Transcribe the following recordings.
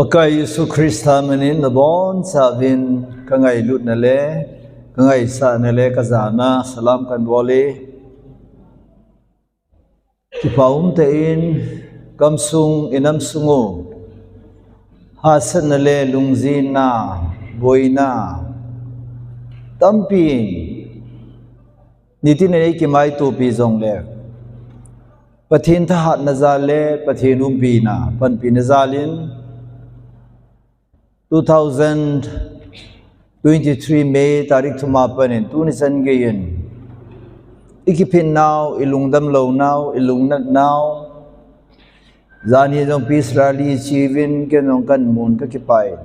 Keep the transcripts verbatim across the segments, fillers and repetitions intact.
Pakai Jesu Christa minin nabonchauvin kangailutna le kangaisahna le kajana salam kanbol e. Kipa umtah in gamsung inam sung u hahsatna le lungjinna, boina tampi in nitin in eikimaitopi jongle Pathen thahatna jal le Pathen umpina, panpina jal in two thousand twenty-three May tarik thum a pat in tuni chan gei in ikiphin nau, ilungdam lou nau, ilungnat nau, janhi jong peace rally iche uvin ken jong kamun kakipah in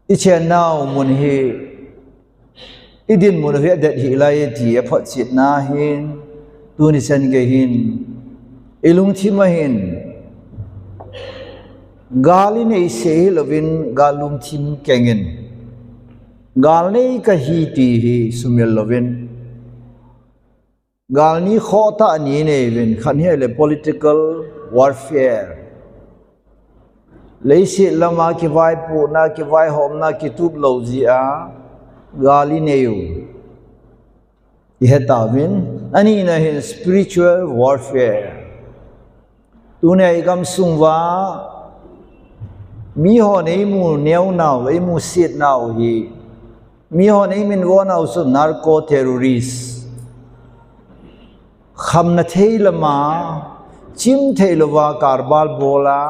ichen nau mun hi idinmun u hi adet hih lai e ti aphotchetna hin tuni chan gei hin ilungthim a hin gal inei seh hilouvin gal lungthim keng in gal nei kahi ti hi sumil louvin gal ni khohtah ni inei uvin, khat hi ahile political warfare. Leiset lama kivaipohna, kivaihomna, kitup lou jeh a gal inei u ihet tauvin, anina hin spiritual warfare. Tunia igamsung uva mihon eimu neo nau, eimu set nau hi, mihon eiminvo nau chu narco terrorist. Khamna thei lama chim theilouva karbal bol a,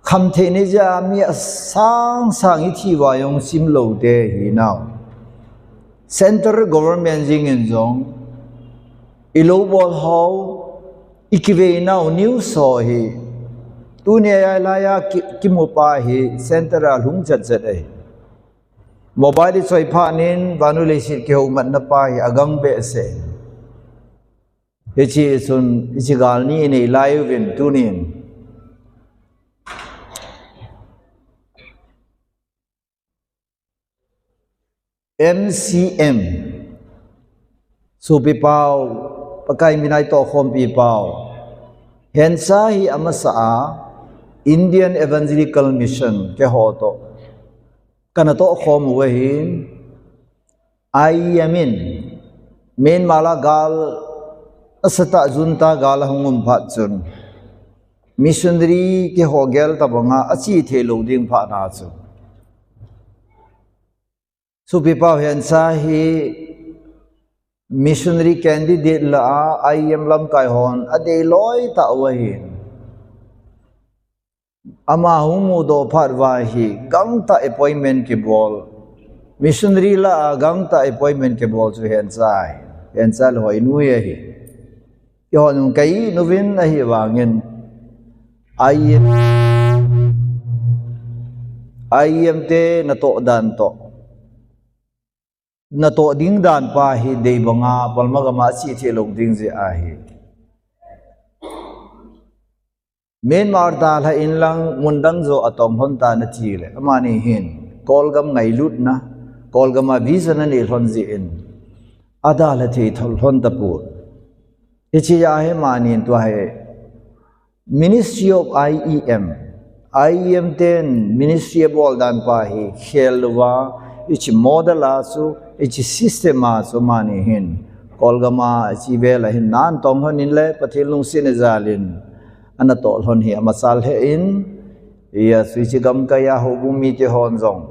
khamthei nei jeh a mi asang sang ithi uva jong chim lou te hi nau. Central government jeng in jong ilou bol hou, ikivei nau news ho hi tunia lai a ki, kimupa hi central a lhung chet chet ahi. Mobile ichoi phat in vannoi leiset kihoumatna pa hi agang behseh. Hiche chun hiche gal ni inei lai uvin tunin M C M, sopi pau, Pakai mina itohkhompi pau, Hencha hi amasa a Indian Evangelical Mission keiho toh kana tohkhom u ahin, I E M in Myanmar a gal, asatah junta gal ahung um phat chun missionary keiho gel tabanga ache thei lou ding phat na chu sopi pau Hencha hi missionary candidate lah a I E M lamkai hon adei loi tah u ahin. Ama hung mudoh phat uva hi gangtah appointment kibol, missionary lah a gangtah appointment kibol chu Hencha ahi. Hencha le Hoinui ahi. Keiho nung kai nuvin ahivangin I E M, I E M te natoh dan toh, natoh ding dan pa hi dei banga Burma gam a ache thei lou ding jeh ahi. Myanmar dalha in lang mun dang joh a tong lhon tan ati le, amani hin Kolgam ngailutna, Kolgam a vision anei lhon jeh in adalha thei thou lhon tapon. Hiche a hi amani in tua hi Ministry of I E M, I E M ten ministry abol dan pa hi khel louva, hiche model a chu, hiche system a chu amani hin Kolgam a hiche vel a hin ana tong lhon in le Pathen lungsetna jal in ana toh lhon hi amachal he in, hiche gamkai a houbung mite hon jong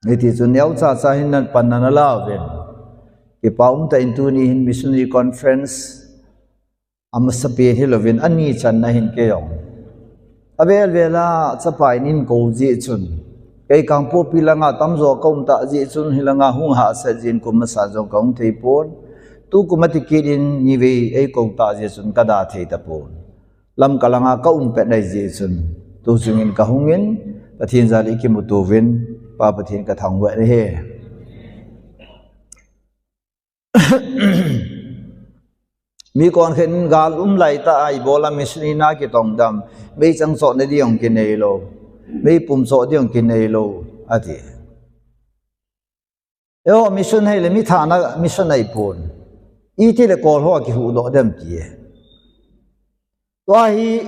hiti chun neocha cha hin napan nana la uvin, kipa umtah in tuni hin missionary conference amasapen hilouvin ani channa hin kei jong avel vel a chapa in eikou jeh chun, kei Kangpokpi langa tamjo kaum tah jeh chun, hilanga hung hahsat jeh in kum masa jong kahung thei pon, tukum a tikit in nivei eikou tah jeh chun kada thei tapon, Lamka langa kaum pet ahi jeh chun, tuchung in kahung in Pathen jal in ikimuto uvin, Pa Pathen kathangvah e. Mi konkhat in gal um laitah a ibola mission in a kitong dem, meichang chohna ding jong kinei lou, meipum choh ding jong kinei lou ati. Eiho mission hi le mi thahna mission ahipon, itile Kol ho akihuhdoh dem ti e. Tua hi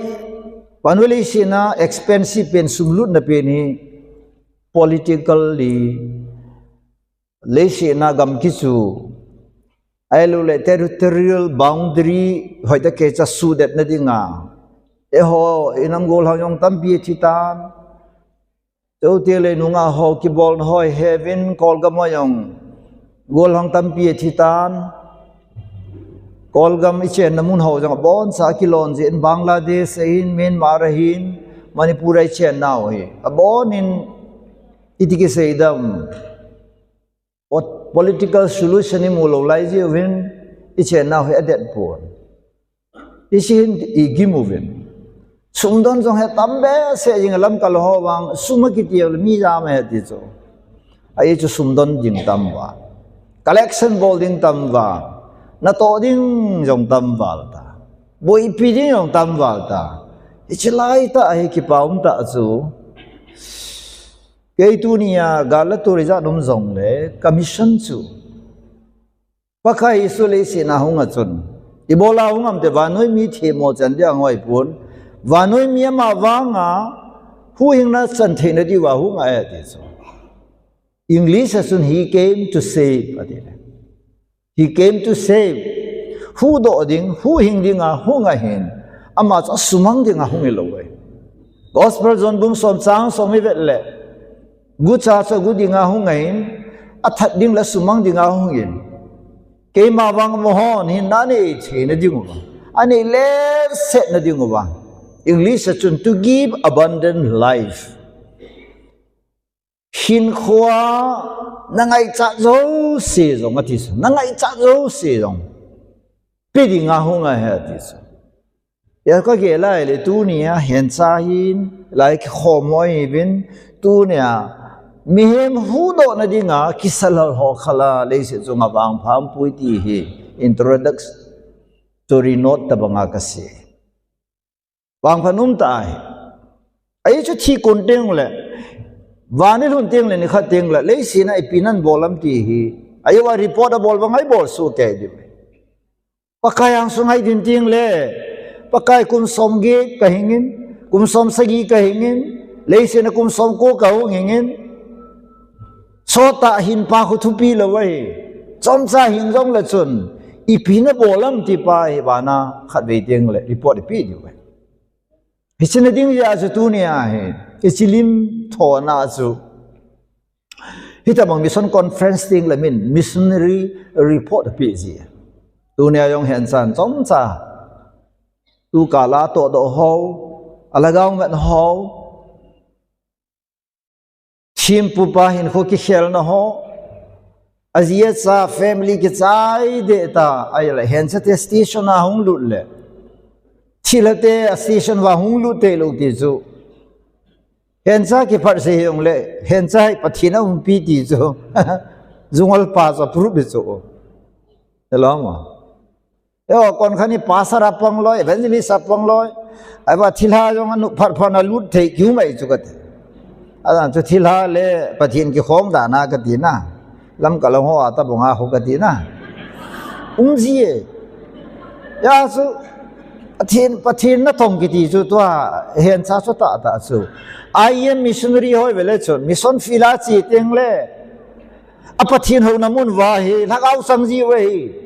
Vannoi leiset a expensive pen, sum lutna pen hi politically leiset a gam kichu, ahilouleh territorial boundary hoitah kei cha sudetna dinga, eiho inam golhang jong tampi thi tan. Chuteng le nungah ho kibolna ho heavy in, Kolgam a jong golhang tampi thi tan. Kolgam ichenna mun ho jong aboncha kilon jin, Bangladesh ahin, Myanmar ahin, Manipur a ichennau hi abonin iti kisei dam. Political solution imu lou lai jeh uvin ichennau hi adet pon. Hiche hin igim uvin. Sumdon jong hi tam behseh jing, lamkai ho vang sum akiti le mi jam ahi ti chu. Ahi chu sumdon ding tam val. Collection bol ding tam val. Natoh ding jong tam val ta. Boipi ding jong tam val ta. Hiche lai tah hi kipa um tah chu. Kei tunia gal le tol ijat um jongle ka mission chu Pakai Jesu leiset a hung a chun ibola hung ham ti, vannoi mi themmo chan dia hung ahipon, vannoi mi ama vanga huhhingna chan theina diuva hung ahi ati chu. English a chun he came to save ati. He came to save. Huhdoh ding, huhhing dinga hung ahin, ama chu asumang dinga hung hilou ahi. Gospel John bung som chang som ivet le, gucha chu agu dinga hung ahin, athat ding le asumang dinga hung in, keima vang amahon hinna anei theina diuva, anei letsetna diuva, English a chun to give abundant life. Hinkhoa nangaichat jouse jong ati chu, nangaichat jouse jong pe dinga hung ahi ati chu. Hia kagel lai le tunia Hencha hin lai kikhom ho ihiuvin, tunia mihem huhdohna dinga kisalal ho khala leiset chunga vangpha aumpoi ti hi introductory note tabanga kasei. Vangpha um tah ahi. Ahi chu thi kon teng le, van ilhun teng le, nikhat teng le, leiset a ipi nabol ham ti hi, ahiuva report abol banga ibol soh kei diu. Pakai angsunga idin teng le, Pakai kum somget kahingin, kum somsagi kahingin, leiset a kum somko kahung hingin, sot tah hinpa khu thupi lou ahi. Chomcha hing jongle chun, ipi nabol ham ti pa hi vana khatvei teng le report ipe diu ahi. Hiche na ding jeh a chu tunia hi ichilim thona chu, hitabang mission conference teng le min missionary report ape ji. Tunia jong Henchan chomcha tukal a tohdoh ho, alhagao vet ho, thempupa hinkho kikhelna ho, aji acha family kichai deh ta, ahile Hencha te station a hung lut le, thilha te a station uva hung lut teilou ti chu, Hencha kiphatsah hijongle, Hencha hi Pathen aumpi ti chu, jungol pa chu proof hi chu. Hello ma. Eiho kon khat hi pastor apang loi, evangelist apang loi, ahiva thilha jong anop phat phat a lut thei kiu mai chu kati. Ajan chu thilha le Pathen kikhom dan a kati na, lamkai ho a tabang a khu kati na, um ji e. Hia chu Pathen, Pathen natong kiti chu tua Hencha chu tahtah chu. I M missionary ho ive le chun mission field a che teng le, a Pathen houna mun uva hi lhagao chang jiu ahi.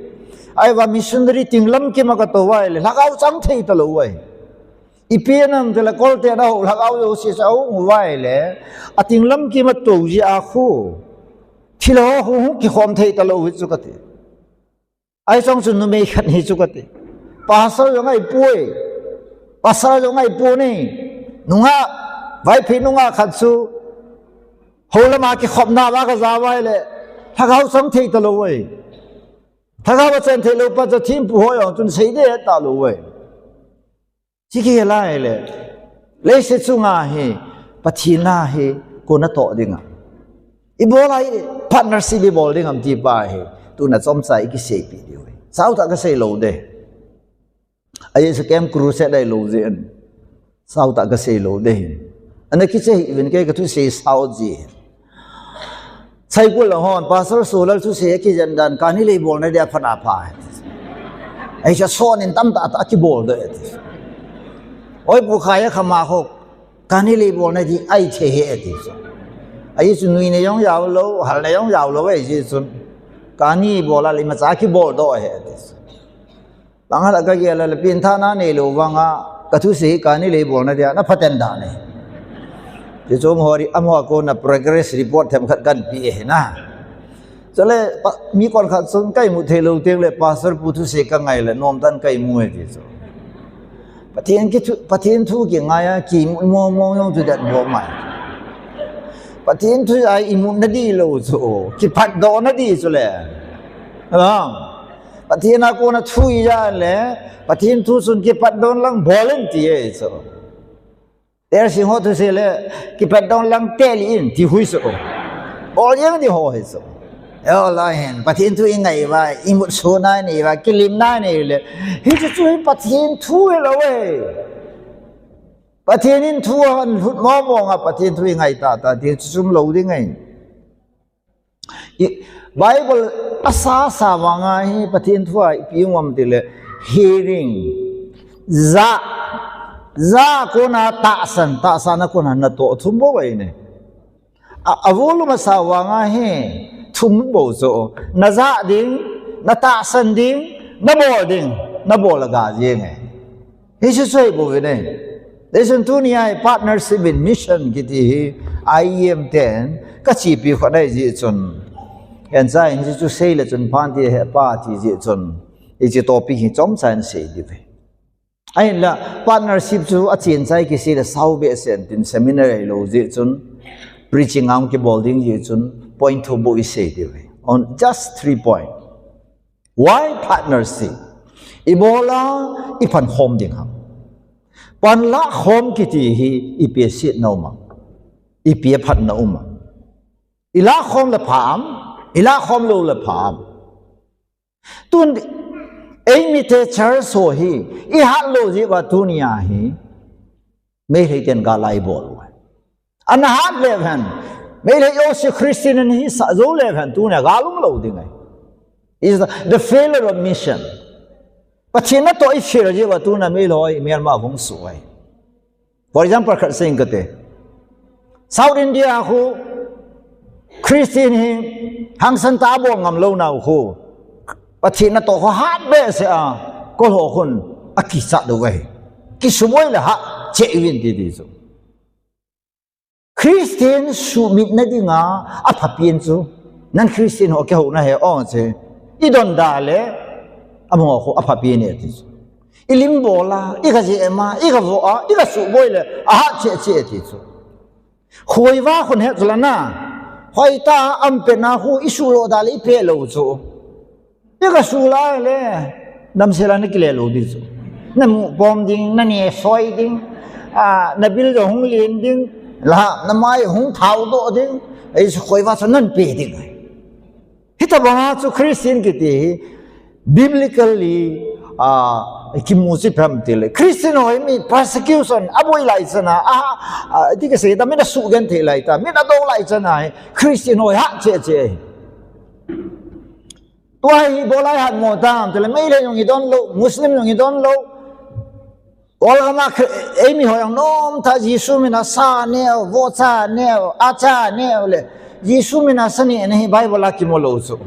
Ahiva missionary tinglam kim a katou uva ahile lhagao chang thei talou ahi. Ipi ham itile Kolte na ho lhagao jouse chu ahung uva ahile, a tinglam kim a tou jeh a khu, thilha ho khu hung kikhom thei talou hi chu kati. Ahi chong chu numei khat hi chu kati. Pastor jong ahipoi. Pastor jong ahipoi ni. Nungah, Vaiphei nungah khat chu, hou lama kikhopna uva kaja uva ahile, lhagao chang thei talou ahi. Lhagao a chang theilou pa chu thempu ho jong chun sei deh talou ahi. Chu kigel lai le, leiset chunga hi Pathen a hi koi natoh ding ham, ibola hi partnership ibol ding ham ti pa hi tuna chomcha ikiseipeh diu ahi. Sautah kasei lou ding. Ahi chu Camp Crusade ahilou jeh in, sautah kasei lou ding. Ana kiche hih uvin, kei kathusei sao ji. Saikul a hon, Pastor Solal thusei akijen dan, kani lei bolna dia phat apha. Ahi chu son in tamtah tah akibol doh e ti. Oi pu khai a khama ho, kani le bol na di ai the he ati chu. Ai chu nui ne jong jao lou, hal ne jong jao lou ai ji chun. Kani bol a le imacha kibol doh he ati chu. Bang hal a ka gel a le pin tha na nei lou vang a, ka thusei kani le bol na dia na phaten da ne. Ti chu mo ri amo ko na progress report them khat kan pi e na. Chule, pa, mi kon khat chun ka imu thei lou teng le, pastor pu thusei ka ngai le, nom tan ka imu e ti chu. Pathen kithu, Pathen thu kingai a, kimu mo mo jong chu dat bo mai. Pathen thu a imu na di lou chu, kiphat doh na di chu le. Alam. Pathen a kona thu i ja le, Pathen thu chun kiphat doh lang bol in ti e chu. Tersing ho thusei le, kiphat doh lang teli in, ti hui so. Bol jeng di ho hi so. Eo la hin, Pathen thu i ngai va, imut so na nei va, kilim na nei le. Hi chu chu hi Pathen thu hi lou e. Pathen in thu han hut mo mo nga Pathen thu i ngai ta ta, ti chu sum lou ding ngai. I, Bible a sa sa vang a hi Pathen thu a ipi um am ti le hearing. Za, za kona tahsan, tahsan a kona na to thum bo vai ne. A, a volume a sa vang a hi thum bo so. Na za ding, na tahsan ding, na bol ding, na bol a ga jeng e. Hi chu chu hi bo ve ne. Listen, tuni a hi partnership in mission kiti hi I E M ten ka chipi kho nai ji chun. En cha in ji chu sei le chun phan ti he pa ti ji chun. I chi topic hi chom cha in sei di ve. Ahin la partnership chu a chin chai kisei le sau be sen tin seminar ai lo ji chun. Preaching ang kibol ding ji chun. Point thu bo i sei di ve. On just three point. Why partnership? Ibola i pan khom ding ham. Pan la khom kiti hi i pe sit na uma. I pe phat na uma. I la khom la pham, i la khom lo la pham. Tun ei mi te char so hi, i hat lo ji va tuni a hi. Meitei ten ga lai bol. Ana hat le ven. Meitei Jesu Christian hi sa zo le ven tuni a ga lum lo ding ai. Is the, the failure of mission. Pathen na to i fail ji va tuna mi loi mi ma hung su ai. For example, khat sing kate. South India khu Christian hi hangsan ta bo ngam lo nau khu. Pathen na to khu hat be se a. Ko ho khun a ki sa do vai. Ki su boi le ha che i vin ti ti su. Christian suhmit na dinga a pha pian chu. Nan Christian ho ke ho na he ong che. I don da le a mo ho a pha pian e ti chu. I lim bola, i ka je ma, i ka vo a, i ka su boi le a ha che che ti chu. Khoi va khun he chu la na. Hoi ta am pe na hu i su lo da le i pe lo chu. I ka su lai le, damsel a na kile lo ding chu. Na mu pom ding, na ne soi ding, a, na bil jo hung lien ding, la, na mai hung thau do ding, ei su khoi va sa nan pe ding. Hita banga chu Christian kiti hi, biblically, a, kimu chi pram ti le. Christian ho hi mi persecution, a boi lai chana, a, a, ti ka se, da mi na su gen thei lai ta, mi na do lai chana hi, Christian ho ha che che. Tua hi bolai hat mo tam, tele Meitei jong i don lo, Muslim jong i don lo. Ol gama khe-, ei mi ho jong nom ta Jesu mina sa neo, vocha neo, acha neo le. Jesu mina sa ni na hi Bible a kimo lo chu.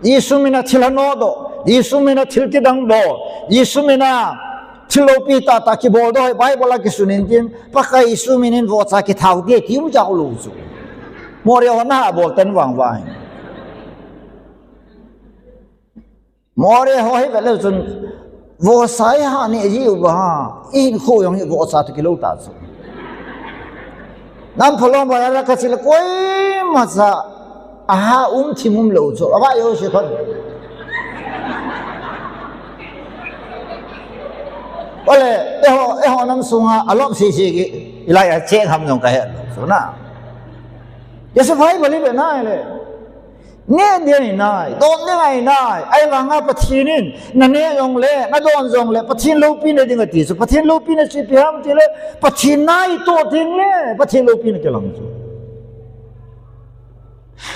Jesu mina thil hano do, Jesu mina thil kidang do, Jesu mina thil lopi ta ta kibol do hi Bible a kisun in tin, Pakai Jesu minin vocha kithau ti, ti u ja lo chu. Mo ria ho na bol tan vang vang. Mo ria ho hi vele chun vosa i ha ni ji u ba ha. I hin khu jong hi vosa to kilo ta chu. Nam phalom ba la ka chi le koima cha a ha um thim um lo chu. A ba yo se khon. Ole, e ho, e ho nam sunga a lop si si ki. I lai a cheng ham jong ka he lo chu na. Jesu phai bali be na le. Ne ding ahi nai, don ding ahi nai, ahivanga Pathen in, na ne jong le, na don jong le, Pathen loupina ding ati chu, Pathen loupina chu ipi ham ti le, Pathen na i toh teng le, Pathen loupina kilang chu.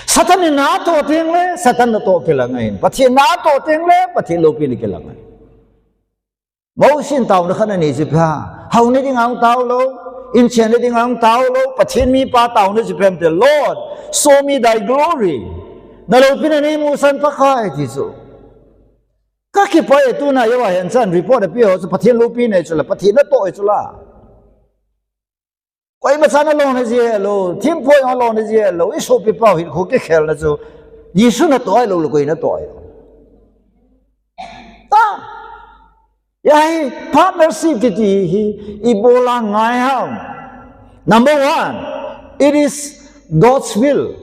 Satan in na toh teng le, Satan na toh kilang ahi, Pathen na toh teng le, Pathen loupina kilang ahi. Mosi in taona khat anei chu ipi ham? Hao nading a hung tao lou, inchen nading a hung tao lou, Pathen mipa taona chu ipi ham itile, Lord, show me thy glory. Naloupina neimusah in Pakai ti chu. Kakipah e, tuna Jehovah hensa in report apeh ho chu Pathen loupina ahi chu la, Pathen natoh ahi chu la. Koima chan alona jilou, thempu jong alona jilou, isopipa u hinkho kikhelna chu, Jesu natoh ahilou le koi natoh ahilou. Ta, hia hi partnership kiti hi, ibola ngai ham. Number one, it is God's will.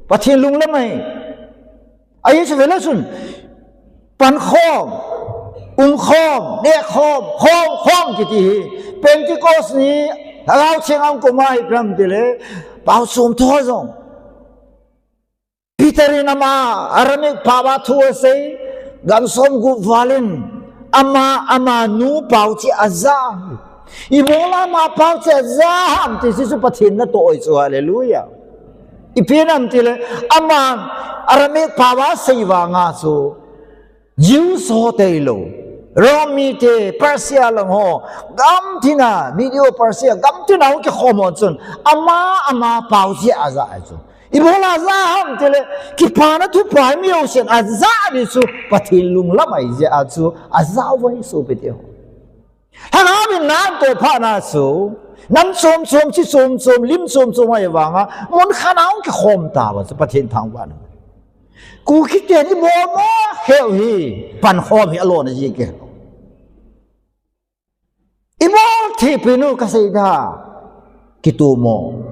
Pathen lunglam ahi. Ahi chu vele chun, pankhom, umkhom, nehkhom, khomkhom kiti hi, Pentecost ni, Lhagao Theng a hung koma hi ipi ham itile, pao chom tho jong. Peter in ama, Aramaic pao a thu asei, gam somgup val in, ama, amanu pao cheh aja. Ibola ama pao cheh aja ham ti chu Pathen natoh ahi chu, hallelujah. Ipi ham itile, ama, Aramaic pao a asei vanga chu, Jews ho tailou, Rome mite, Persia lang ho, gamtina, Medo Persia, gamtina hung kikhom ho chun, ama, ama pao cheh aja ahi chu. Ibola aja ham itile, kipana thupha hi mi jousen aja ding chu, Pathen lunglam ahi jeh a chu, aja uve sopite ho. Lhagao in na atoh phat na chu, nam chom chom, chi chom chom, lim chom chom ahi vanga, mun khat a hung kikhom tauve chu Pathen thangvahna. Kuki ten ibol mo khel hi, pankhom hi alona ji kei. Ibol thei peh u kasei da, kitomo.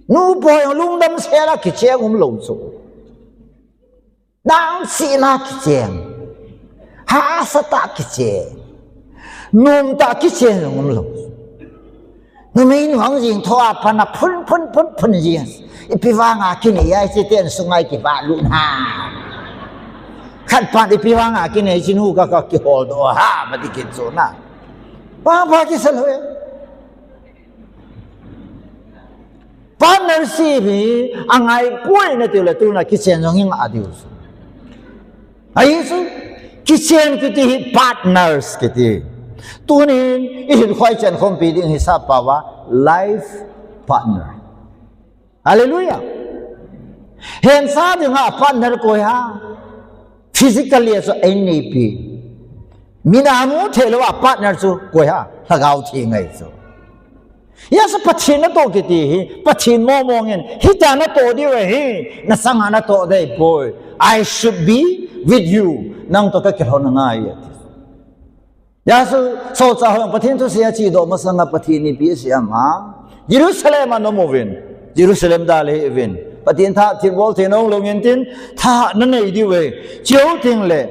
Nupa jong lungdam sela kicheng umlou chu. Dangchina kicheng. Hahsatah kicheng. Nomtah kicheng jong umlou. Numei nu hung jing thou a pat a phun, phun, phun, phun jing. Ipi vanga kinei a hiche ten sunga kivah lut ham. Khat pat ipi vanga kinei chun hu ka, ka kihol doh ham, ati kit chu na. Pa, pa kisa lou e. Partnership hi angai poi nati le tuna kichen jong hi nga diu. Ahi chu, kichen kiti hi partners kiti. Tunin, ihin khoi chen khompi ding hi sap pao a, life partner. Hallelujah. Hensa dinga partner koi ham? Physically chu eini pi. Mina mu thei lou a partner chu koi ham? Lhagao Theng ahi chu. Hiche Pathen natoh kiti hi, Pathen mong mong in, hitia natoh diu ahi, nasanga natoh dei poi. I should be with you. Nang toh kakilhon angai ati. Hiche, solchah ho Pathen thusei a chedoh masanga Pathen in ipi asei ham? Jerusalem a na um uvin, Jerusalem dalha uvin. Pathen tha thilbol thei nahung lou intin, tha nanei diu ahi. Chuteng le,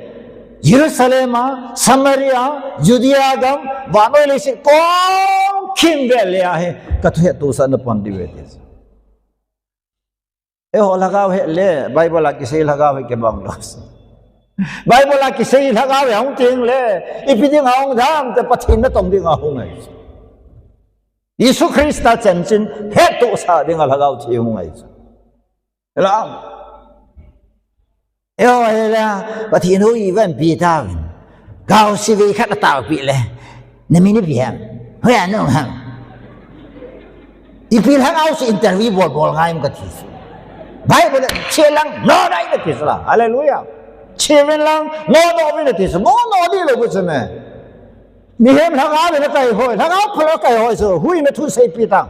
Jerusalem a, Samaria, Judea gam, vannoi leiset kom kimvel le ahi, kathu hettohsah napan diu ahi ti. Eiho lhagao het le, Bible a kisei lhagao hi kibang lou. Bible a kisei lhagao hi hung teng le, ipi ding a hung ham, te Pathen natong ding a hung ahi. Jesu Christa chanchin hettohsah ding a Lhagao Theng hung ahi chu. Hello? Eo, hello, Pathen hou ivan pi tauvin. Gao sivei khat ataopeh le. Namin ipi ham? Hoiya nahung ham? Ipi lhagao chu interview bol bol ngai um kati chu. Bible a che lang, no dai kati chu la. Hallelujah. Che uvin lang, no no uvin kati chu. No no ding lou bu chu me. Mihem lhagao le nakai hoi, lhagao phalo kai hoi chu, huhhingna thu seipi tang.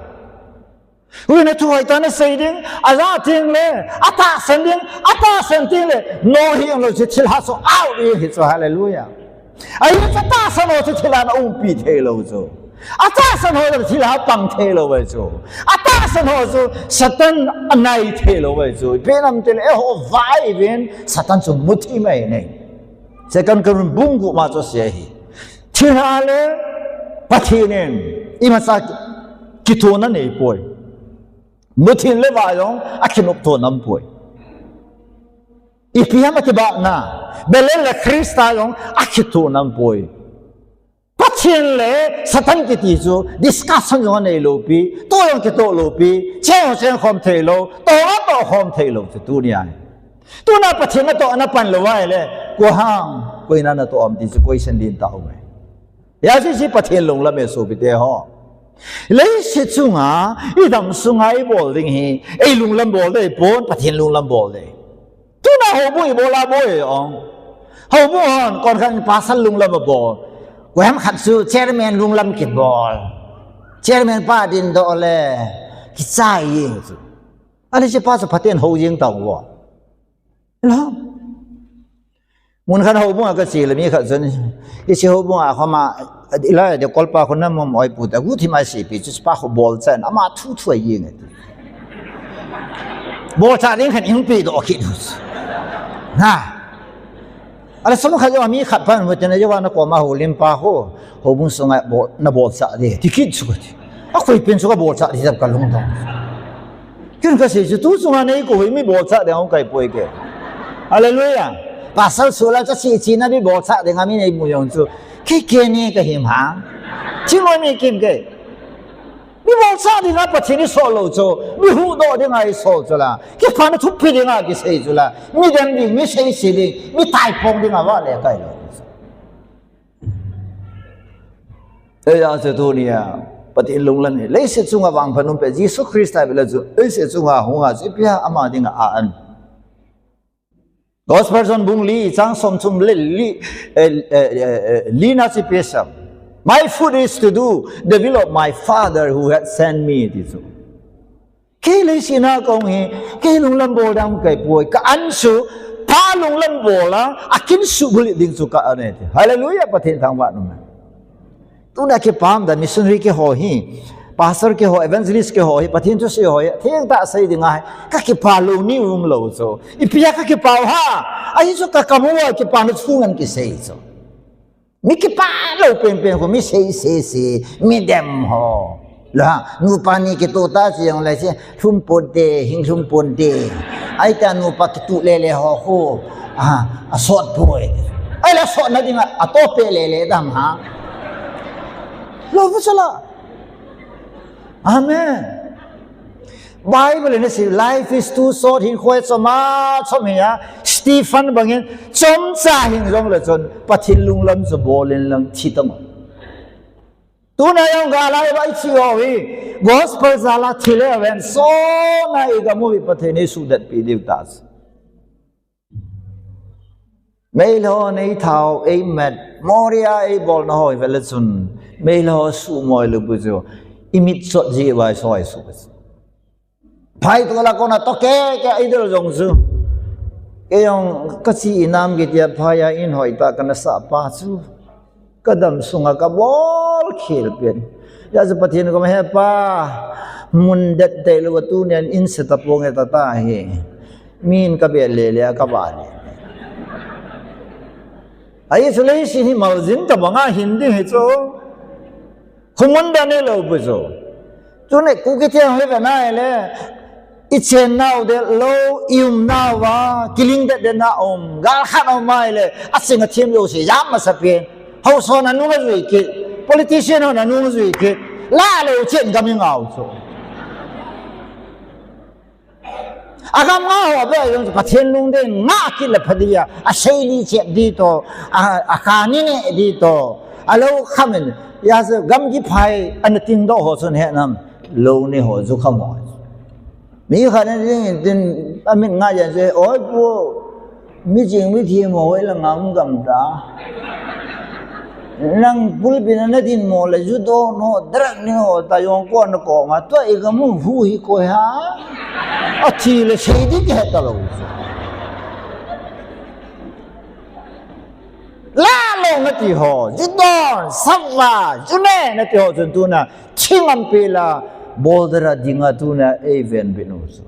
Huhhingna thu hoitah a nasei ding, ajah teng le, atahsan ding, atahsan teng le, no hi jong lou chu thilha chu out ding hi chu, hallelujah. Ahi chu atahsan ho chu thilha in aumpi thei lou chu. Atahsan ho chu thilha pang thei lou ahi chu. Atahsan ho chu Satan anai thei lou ahi chu. Ipi ham itile eiho vai uvin Satan chu muthi mai nei. Second Corinthians bung gup ma chu asei ahi. Thilha le Pathen in imacha kithona nei poi. Muthin le vah jong akinopto nam poi. Ipi ham akibahna, Belial le Christa jong akitho nam poi. Pathen le Satan kiti chu discussion jong anei lou pi, toh jong kitoh lou pi, cheng jong cheng khom thei lou, toh jong toh khom thei lou chu tunia hi. Tuna Pathen natoh a napan lou ahile, koi ham, Koiin natoh am ti chu question din tao mai. Hijeh chun Pathen lunglam e sopite ho. Leiset chunga, idam sunga ibol ding hi, ei lunglam bol dei pon, Pathen lunglam bol dei. Tuna houbung ibol a boi ong. Houbung hon, kon khat pastor lunglam abol. Koiham khat chu chairman lunglam kibol. Chairman pa dindoh le, kichai jeng chu. Ahile hiche pa chu phaten hou jeng tauvo. Hello? Mun khat houbung a kache le mi khat chun, hiche houbung a khoma, ilai de kolpa khun namom oipu ta, guthi mai sepi chu pa khu bolcha in, ama thu thu a jeng e ti. Bolcha ding khat ihung pedoh kit u. Na. Ahile sum khat jong mi khat pan mu tin a jong na koma houlimpa khu, houbung sunga bol, nabolcha de, ti kit chu kati. Akoi pen chu kabolcha di jap kalung dong. Ken kasei chu tu chunga nei kou hi mi bolcha ding ahung kai poi ke. Hallelujah. Pastor sula cha chi chi na mi bolcha ding a mi nei mu jong chu. Kei kei ni kahim ha. Chi mo mi kim ke. Mi bolcha dinga Pathen isol lou chu. Mi huhdoh dinga isol chu la. Kipana thupi dinga kisei chu la. Mi dem ding, mi seise ding, mi taipong dinga vale kai lou. Hijeh chun tunia, Pathen lunglam hi, leiset chunga vangphat umpi, Jesu Christa bela chu, leiset chunga hunga chu, ipi ham ama dinga a-an. Gospel John bung li, chang somthum le li, eh, eh, eh, eh, li na chu ipi asei. My food is to do the will of my Father who has sent me, ti chu. Kei leiset a kahung hi, kei lunglam bol ding kai poi, ka-an chu, Pa lunglam bol a, akin suhbulhit ding chu ka-an e ti. Hallelujah, Pathen thangvah in um hen. Tuna kipah dan missionary keiho hi, pastor keiho, evangelist keiho hi, Pathen thusei ho hi, thengtah sei ding ahi, kakipah lou ni umlou chu. Ipi a kakipah u ham, ahi chu kakam uva kipana thu ngen kisei chu. Mi kipah lou penpen khu, mi seisese, mi dem ho. La, nupa ni kitoh ta chu jong le chu, lhum ponte, hing lhum ponte. Ahita nupa kitoh lele ho khu, a, asot poi. Ahile asotna dinga, atoh peh lele dam ham. Lou pu chu la. Amen. Bible in asei, life is too short, hinkho hi chom a chom ahi a, Stephen bangin, chomcha hing jongle chun, Pathen lunglam chu bol in lang thi tan. Tuna jong gal a iva ithi ho hi, gospel jal a thi le ven, sona igam u hi Pathen in eisuhdetpi diu ta chu. Meilhei ho nei thao, ei met, Moria ei bolna ho hi vele chun, meilhei ho suhmoi lou bu chu, imit chot ji vai soi su. Phai tu la kona to ke ke idol jong chu. Kei jong kachi inam kitia phai a in hoi ta kana sah pa chu. Kadam sunga kabol khel pen. Hijeh chun Pathen koma he Pa, mun det tei lou tunia in se tapong e tata hi. Min kabel lele a kavah le. Ahi chu leiset hi maljin tabanga hin ding hi chu. Khomun dan hilou pu chu. Tuni Kuki te hi ve nai le. Ichen nau dehlou, ium nauva, kiling det det na um, gal khat um mai le, asing athem jouse, jam masa pen. Haosa hon anung ajui kit, politician hon anung ajui kit, la lou chen gam ingau chu. Agam ngah ho be jong chu Pathen lungdei ngah kit le pha dia, asei li chep di to, a, akani ne di to, alou khamin, ya se gam kiphai, ana tingdoh ho chun he nam, lou ni ho chu kha mo. Mi khat in ding in tin, amit ngah jen chu, "Oi pu, mi ching mi thi mo, hoi la ngam gam ta. Nang pulpit a na din mo le, ju do no, drug ni ho, ta jong ko na ko ma, tua i gam u hu hi koi ha." Athi le sei di ke ta lou. La lou nati ho, ju don, sava, ju ne nati ho chun tuna, Thingam pela, boulder a dinga tuna ei ven bit u chu.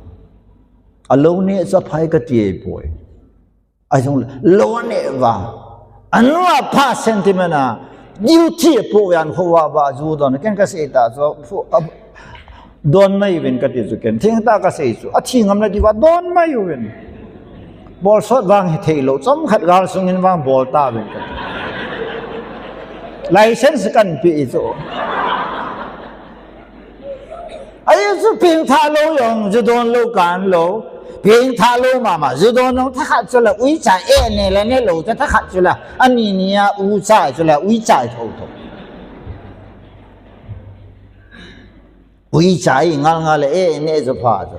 Alou ne chu aphai kati ei poi. Ajong lou ne va. Anu apha sentiment a, duty apo yan kho va va ju don, ken kasei ta chu, phu, a, don mai uvin kati chu ken. Thengtah kasei chu, athi ngam na diuva don mai uvin. Bolsot vang hi thei lou, chomkhat gal sungin vang bol tauvin kati. License kan pe i chu. Ahi chu pengtha lou jong, ju don lou kan lou. Pengtha lou mama, ju don nung thakhat chu la, uicha e ne la ne lou cha thakhat chu la, ani nia ucha chu la, uicha thotho. Uicha i ngal ngal e ne chu pha chu.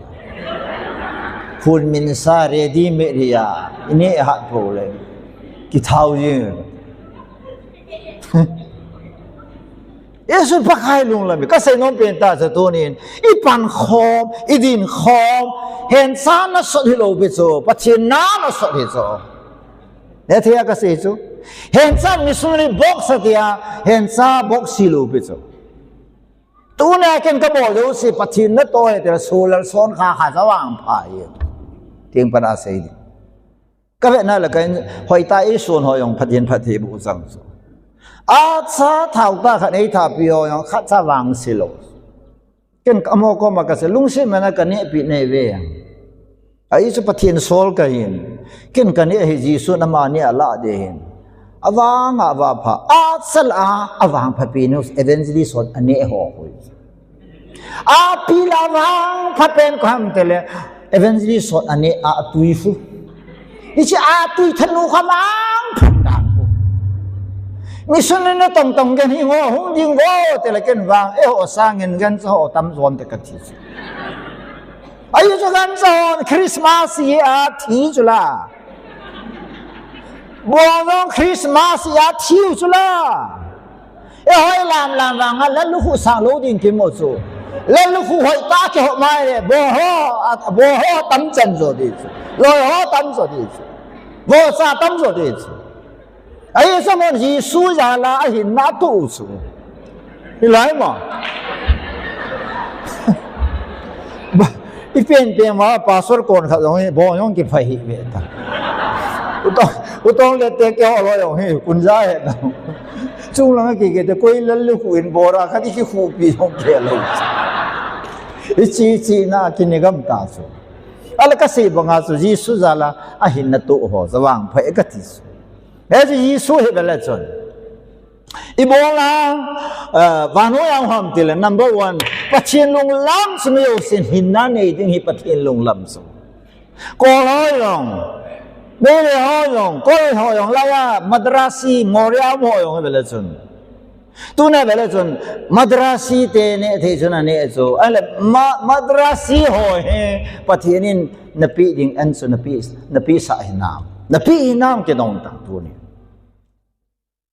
Phun min sa ready made hi a, i ne hat po le. Kithau jing. Jesu Pakai lunglam hi, kasei nom pen ta chu tunin, i pan khom, i din khom, hensa nasot hilou pi chu, Pathen na nasot hi chu. Hethei a kasei chu. Hensa missionary box atia, hensa box hilou pi chu. Tuna ken kabol jouse, Pathen natoh e, tila sulal son kha kha jawang pha e. Ting pana sei di. Ka vetna le ka in, hoitah a i sun ho jong Pathen phatthei boh chang chu. Acha thao tah khat nei thapi ho jong khat cha vangse lou. Ken ka mo ko ma ka se lungset mana ka nehpi nei ve. Ahi chu Pathen sol ka hin. Ken ka neh hi Jesu nama neh a lah de hin. Avang a va pha. Acha la avang phapi nu evangelist hon aneh ho hui. Api la vang pha pen ko ham tele. Evangelist hon aneh a tui fu. Ichi a tui thanu kha vang phan dan fu. Mission na tong tong ken hi ngo hung ding vo tele ken vang. E ho sangin gan sa ho tam zon te ka thi. Ahi chu gan sa hon Christmas hi a thi chu la. Bong jong Christmas hi a thi chu la. E hoi lam lam vang a lal lukhu sang lou ding kimo chu. Lal lukhu hoitah a kiho mai le, bong ho, a, bong ho tam chan jo di chu. Loi ho tam jo di chu. Bong sa tam jo di chu. Ahi chu mon Jesu jal a ahinna tu chu. Hilai ma. Ba, i pen pen ma pastor kon khat jong hi, bong jong kiphai hi ve ta. Utong, utong le te ke ho lo jong hi, kun ja he ta. Chung lang ki ke te koi lal lukhu in bora khat i kikhupi jong ke lou. I chi chi na kini gam ta chu. Ala kasei banga chu Jesu jal a ahinna tu ho, jawang phai ka ti chu. Hichu Jesu hi vele chun. Ibola, uh, vannoi a hung ham tile, number one, Pathen lunglam chu mi jousen hinna nei ding hi Pathen lunglam chu. Kol ho jong, Meitei ho jong, Kol ho jong, laiya, Madrasi, Moria ho jong hi vele chun. Tuna vele chun, Madrasi te neh thei chun aneh chu. Ahile, ma, Madrasi ho hi, Pathen in napeh ding an chu napeh, napeh sah hinam. Napeh hinam kidong ta tuni.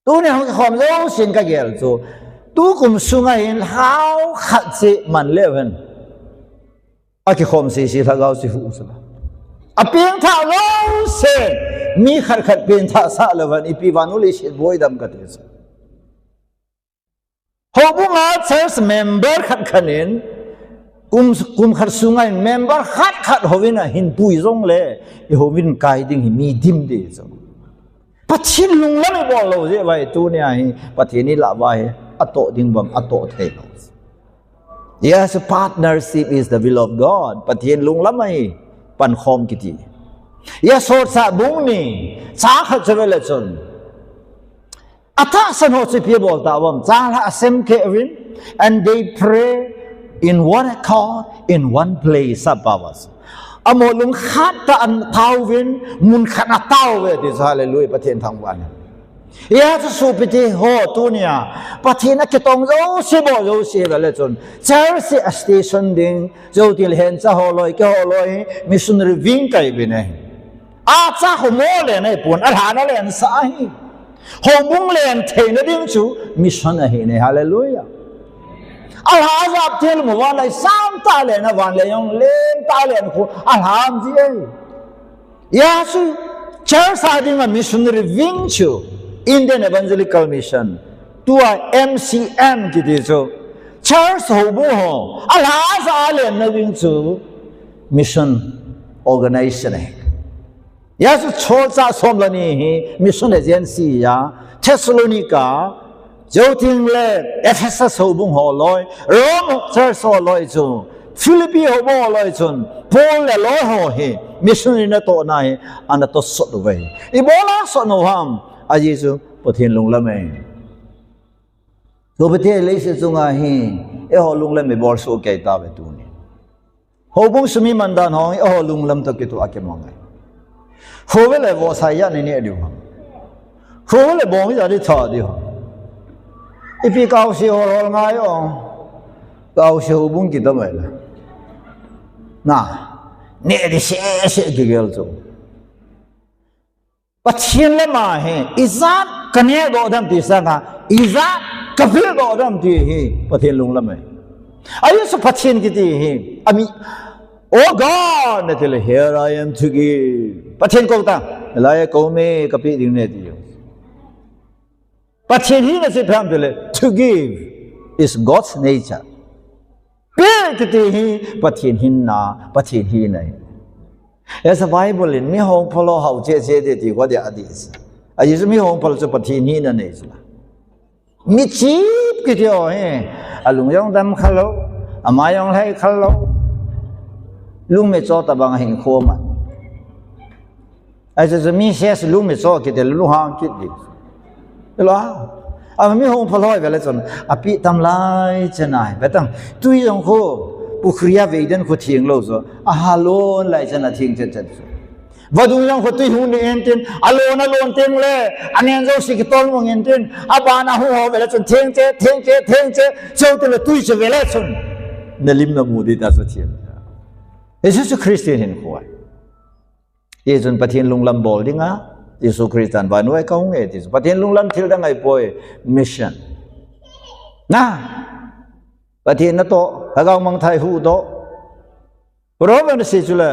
Tuni hung kikhom jousen ka gel chu. Tukum sunga hin lhagao khat cheh man leu hen. Akikhom sese lhagao chu hu chu la. Apengthah lou se. Mi khat khat pengthah sah leu hen. Ipi vannoi leiset boi dam ka ti chu. Houbung a church member khat khat in, kum, kum khat sunga in member khat khat houvin ahin pui jongle, i houvin kai ding hi mi dim di chu. Pathen lunglam i bol lou jeh uva hi tunia hi, Pathen i lah uva hi, atoh ding bang, atoh thei lou. Yes, partnership is the will of God. Pathen lunglam ahi, pankhom kiti. Yes, Sot Sah bung ni, chang khat chu vele chun. Atahsan ho chu ipi abol ta uvam, chang lha asem keh uvin, and they pray in one accord, in one place, a pao a. Amau lungkhat tah a atao uvin, mun khat a atao uve ti chu, hallelujah, Pathen thangvah in. Hia chu sopite ho tunia, Pathen a kitong jouse bou jouse vele chun, church a station ding, jou til hencha ho loi, keiho loi, missionary ving kahi uvin ahi. Acha ho mo le nei pon, alhan a len sa ahi. Houbung len theina ding chu mission ahi ne, hallelujah. Alha jap thil mu van lai sam ta len a van le jong len ta len khu alham ji ahi. Hia chu church a dinga missionary wing chu Indian Evangelical Mission. Tua M C M kiti chu church houbung ho alha ja lenna wing chu mission organization ahi. Hia chu Sot Sah som le ni hi mission agency ahi. Thessalonica, jou teng le Ephesus houbung ho loi, Rome church ho loi chu, Philippi houbung ho loi chun, Paul le loi ho hi, missionary natohna hi, ana tosot uve. Ibola sot u ham, ajeh chu Pathen lunglam ahi. Sopite leiset chunga hi, eiho lunglam ibol soh kei tauve tuni. Houbung sum iman dan ho hi, aho lunglam toh kitoh a kimang ngai. Hou ve le vohsa ijat nei neh diu ham. Hou ve le bong ijat nei tha diu ham. Ipi kaose hol hol ngai o. Kaose houbung kitam mai le. Na, neh di sese kigel chu. Pathen lama hi, ijat kaneh doh dem ti sanga, ijat kapeh doh dem ti hi, Pathen lunglam ahi. Ahi chu Pathen kiti hi, ami, "Oh God," nati le, "Here I am to give." Pathen kou ta, "Lai kou me, kapeh ding ne," ti. Pathen hina chu ipi ham ti le, to give is God's nature. Peh kiti hi Pathen hinna, Pathen hina ahi. As a Bible in, mi hong phalo hao cheh cheh de ti kho de adi. Ahi chu mi hong phalo chu Pathen hina nei chu. Mi chip kiti ho hi, alung jong dam kha lou, amai jong lhai kha lou. Lungmei cho tabang ahin khom a. Ahi chu, chu mi ses lungmei cho kiti le lunghang kit di. Lo. Ama mi hong phalo ve le chun, apeh tam lai chan ahi. Ve tang, tui jong khu, pukhri a vei den khu theng lou chu, ahalon lai chan atheng chet chet chu. Vadung jong khu tui hung ne intin, alon alon teng le, anen jouse kitol mong intin, aban a hung ho ve le chun, theng che, theng che, theng che, cheu te le tui chu ve le chun. Na lim na mu di ta chu theng. Jesu Christian hinkho ahi. Hichun Pathen lunglam bol dinga, Jesu Christan vannoi kahung e ti chu. Pathen lunglam thil dang ahipoi, mission. Na, Pathen natoh, lhagao mangthah huhdoh. Proverb in asei chu le,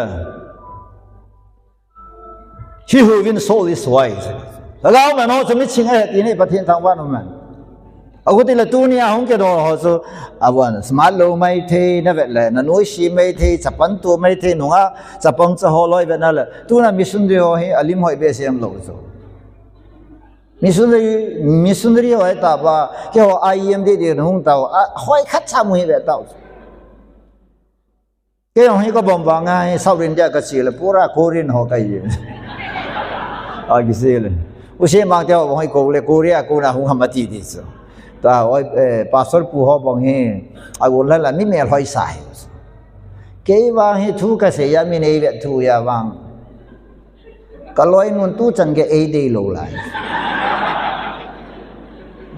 "He who wins soul is wise." Lhagao man ho chu miching ahi ti hi Pathen thangvah in um e. Achuti le tunia hung kidol ho chu, aban smart lou maithei, na vet le, na noisy maithei, chapang to maithei, nungah chapang cha ho loi vet na le. Tuna missionary ho hi, alim hoi behseh lou chu. Missionary, missionary ho ahi tauva, keiho I M D D hung tauva, hoi khat cha mu hi ve tau chu. Kei jong hi kabom vang a hi South India kache le pura Korean ho kahi. A kise le. Use mang te ho bang hi ko le Korea kona hung ham ati di chu. Ta hoi, eh, pastor pu ho bang hi. Agon la la mi mel hoisa hi. Kei vang hi thu kasei a mi nei vet thu a vang. Ka loinun tuchan gei eidei lou lai.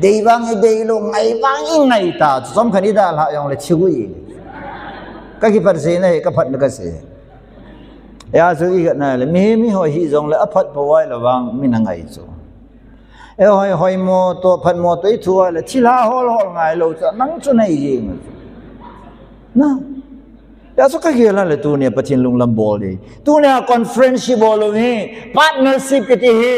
Dei vang eidei lou, ngai vang eingai ta, chomkhat eidalhah jongle chigui. Ka kiphat seina hi, kaphatna kasei. Hijeh chun iga ngai le, mihem miho hijong le, aphat pou ahile vang, min angai chu. Eiho hi hoimo toh, phatmo toh, ithu ahile, thilha hol hol ngai lou chu, nang chu nei jing. Na. Hijeh chun kagel a le tunia Pathen lunglam bol di. Tunia conference ibol u hi, partnership kiti hi,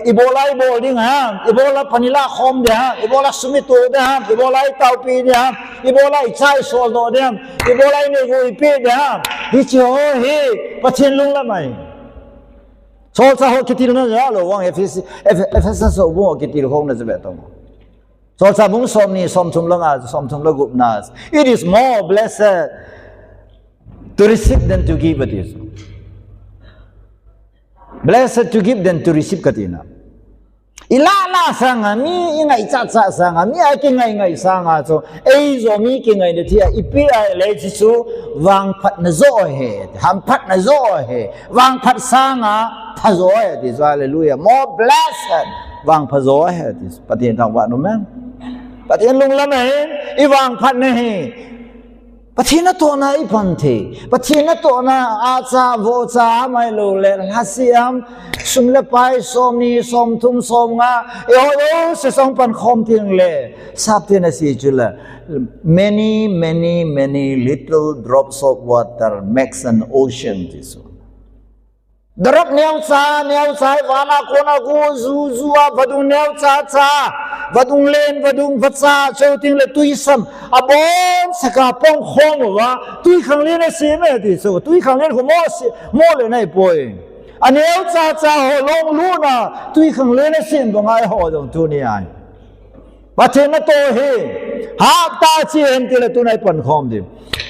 ibola ibol ding ham, ibola pan ila khom ding ham, ibola sum ito ding ham, ibola itaopi ding ham, ibola icha isol doh ding ham, ibola inei gou ipe ding ham. Hiche ho hi, Pathen lunglam ahi. Solchah ho kitilna jeh a lou vang Ephes-, Eph-, Ephesus ho bung ho kitilkhouna jeh a ve tong. Solchah bung somni, somthum le nga, somthum le gup na. It is more blessed to receive than to give, ati. Blessed to give than to receive, kati na. Ilah lah sanga, mi ingai chah chah sanga, mi akingai ngai sanga chu, eijo mi kingaina thei a, ipi ahile hiche chu, vangphatna joh ahi, hamphatna joh ahi, vangphat sanga, phajoh ahi, ati chu, hallelujah, more blessed, vangphajoh ahi, ati chu, Pathen thangvah in um hen. Pathen lunglam ahi, ivangphatna hi. Pathen natohna ipan thei. Pathen natohna acha, vohcha, amai lou le, lhase ham, sum le pai, somni, somthum, somnga, eiho jouse song pankhom teng le, Sapten asei chu le, many, many, many little drops of water makes an ocean, ti chu. Drop neocha, neocha, vana kona gu, ju, ju a, vadung neocha, cha, vadung len, vadung vacha, chuteng le twisam, abon saka pangkhom uva, twikhanglen asem e ti chu, twikhanglen khu mo se, mo le nai poi. Aneocha, cha ho long luna, twikhanglen asem banga eiho jong tunia. Pathen natoh hi, hapta chi hen tile tunai pankhom di.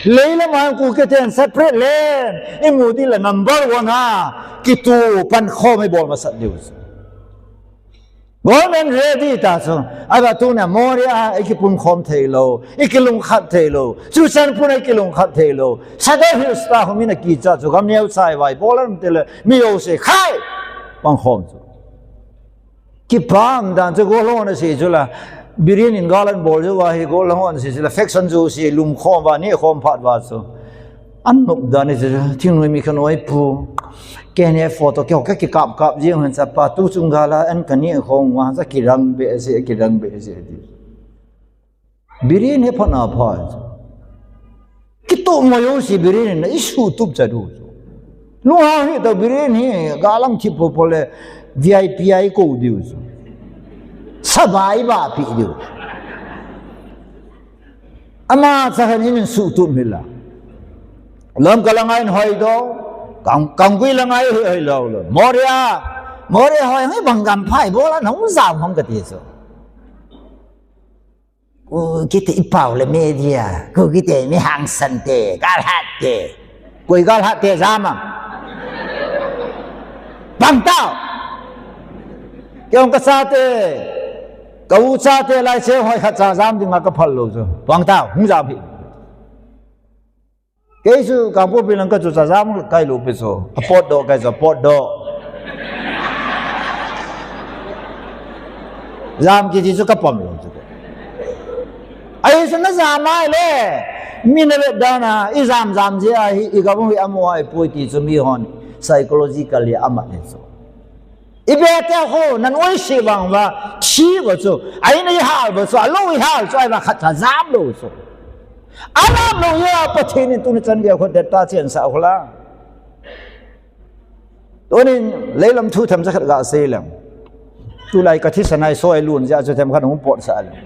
Leilam a Kuki ten separate land, imu tile number one a, kitu pankhom ibol masat diu. Government ready ta chu. Ahivang tunia Moria a ikipun khom thei lou, ikilungkhat thei lou. Churachandpur a ikilungkhat thei lou. Sadar Hills ta hung in akicha chu gam neocha a ibol ham itile mi jouse khai pang khom chu. Kipah dan chu gollhang hon asei chu la. Biren in gal anabol jou ahi, gollhang hon asei chu la, faction jouse lumkhom uva, nehkhom phat uva chu. An nop dan chu, thingnoi mi khanoi pu. Kei ni photo kei ho kakikap kap jing hon chapa tu chung gal a an kanehkhom uva, cha kirang behseh, kirang behseh ti. Biren hi phatna pha. Kitup mo jouse Biren in asuhtup cha diu chu. Lunghang hih tah Biren hi, galang thip popo le V I P a ikou diu chu. Saba ibahpi diu. Ama cha khan in suhtup hih la. Lamka langa in hoi doh, Kang, Kanggui langa in hoi, hoi lou lou. Moria, Moria hoi, hoi bang gam pha ibola nahung jam ham kati chu. Kukite ipao le media, Kukite mi hangsan te, galhat te. Koi galhat te jam am? Pang tao. Kei jong kachate, ka-u chate lai se hoi khat cha jam dinga kaphal lou chu. Pang tao, hung jam hih. Kei chu Kangpokpi lang kachu cha jam kai lou pi chu. Apotdoh kai chu, apotdoh. Jam kiti chu kapom lou chu. Ahi chu najam ahile, mi navet dan a, ijam jam jeh a hi, igam u hi amo ahipoi ti chu mi hon psychologically amat le chu. Ibe te ho, nanoise vang uva, thi uva chu, aina ihal uva chu, alou ihal chu, ahivang khat cha jam lou chu. Ajam lou jeh a Pathen in tuni chan gei a khu detta chensah khu la. Tunin leilam thu themcha khat gasei leng. Tulai kathisan a isoi lun jeh a chu themkhat hung potsah leng.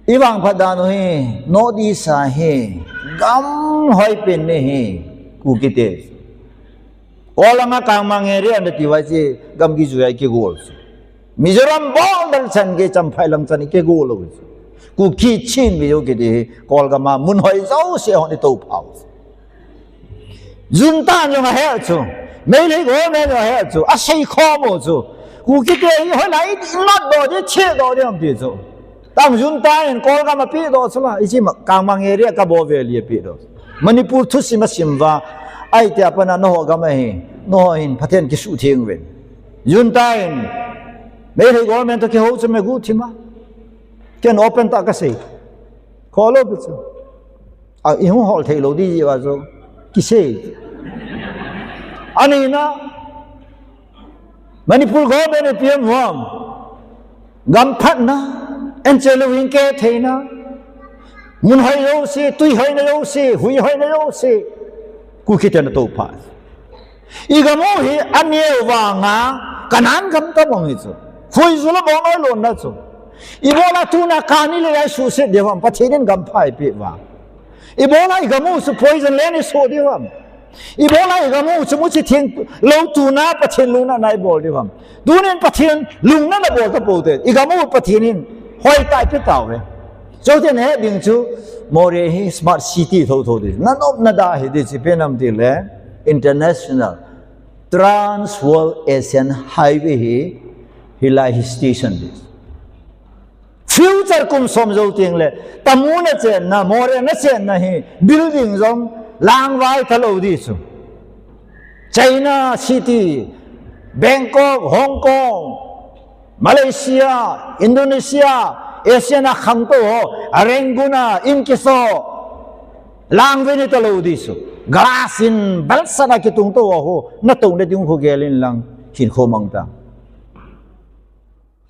Ivangphat dan u hi, North East a hi, gam hoipen ni hi, Kukite. Kol langa Kangmang area nati uva chu, gamgi jui a ikigol chu. Mizoram border chan gei Champhai lang chan ikigol lou chu. Kuki Chin Mizo kiti hi, Kol gam a mun hoi jouse hon itoupha u chu. Junta jong ahe chu. Meitei government jong ahe chu. Asei khom u chu. Kukite hi hoilai inatdoh ding, chedoh ding ham ti chu. Tang junta in Kol gam a pedoh chu la. Ichi ma, Kangmang area Kabaw Valley a pedoh. Manipur thusim asim uva. Ahi tia pat a nangho gam ahi. Nangho hin Pathen kisuhtheng uvin. Junta in. Meitei government toh kihou chu me guhthim a. Ken open tah kasei. Kholou pi chu. A, ihung hol thei lou ding jeh uva chu. Kisei. Ani na. Manipur government in ipi ham. Gam phatna. Anche lou in ke theina. Mun hoi jouse, tui hoina jouse, hui hoina jouse. Kukite natoupha. Igam u hi aneo vanga, Canaan gam tabang hi chu. Khuizu le bongnoi lonna chu. Ibola tuna kani le lai suhset diu ham, Pathen in gam pha eipeh uva. Ibola igam u chu poison len isoh diu ham. Ibola igam u chu muchi theng lou tuna Pathen lungna na ibol diu ham. Tunin Pathen lungna nabol tapou te. Igam u Pathen in hoitah eipeh tauve. Chuteng he ding chu, Moreh hi smart city thotho ding. Nanop nada hi ding chu ipi ham itile, international, Trans World Asian Highway hi, hilai hi station ding. Future kum som jou tengle, Tamu nachenna, Moreh nachenna hi, building jong langvai talou ding chu. China City, Bangkok, Hong Kong, Malaysia, Indonesia, Asian a khangtou ho, a Rangoon a, in kiso, langvai ni talou ding chu. Glass in, balsat a kitungtou ho, natou nading khu gel in lang, hinkho mang ta.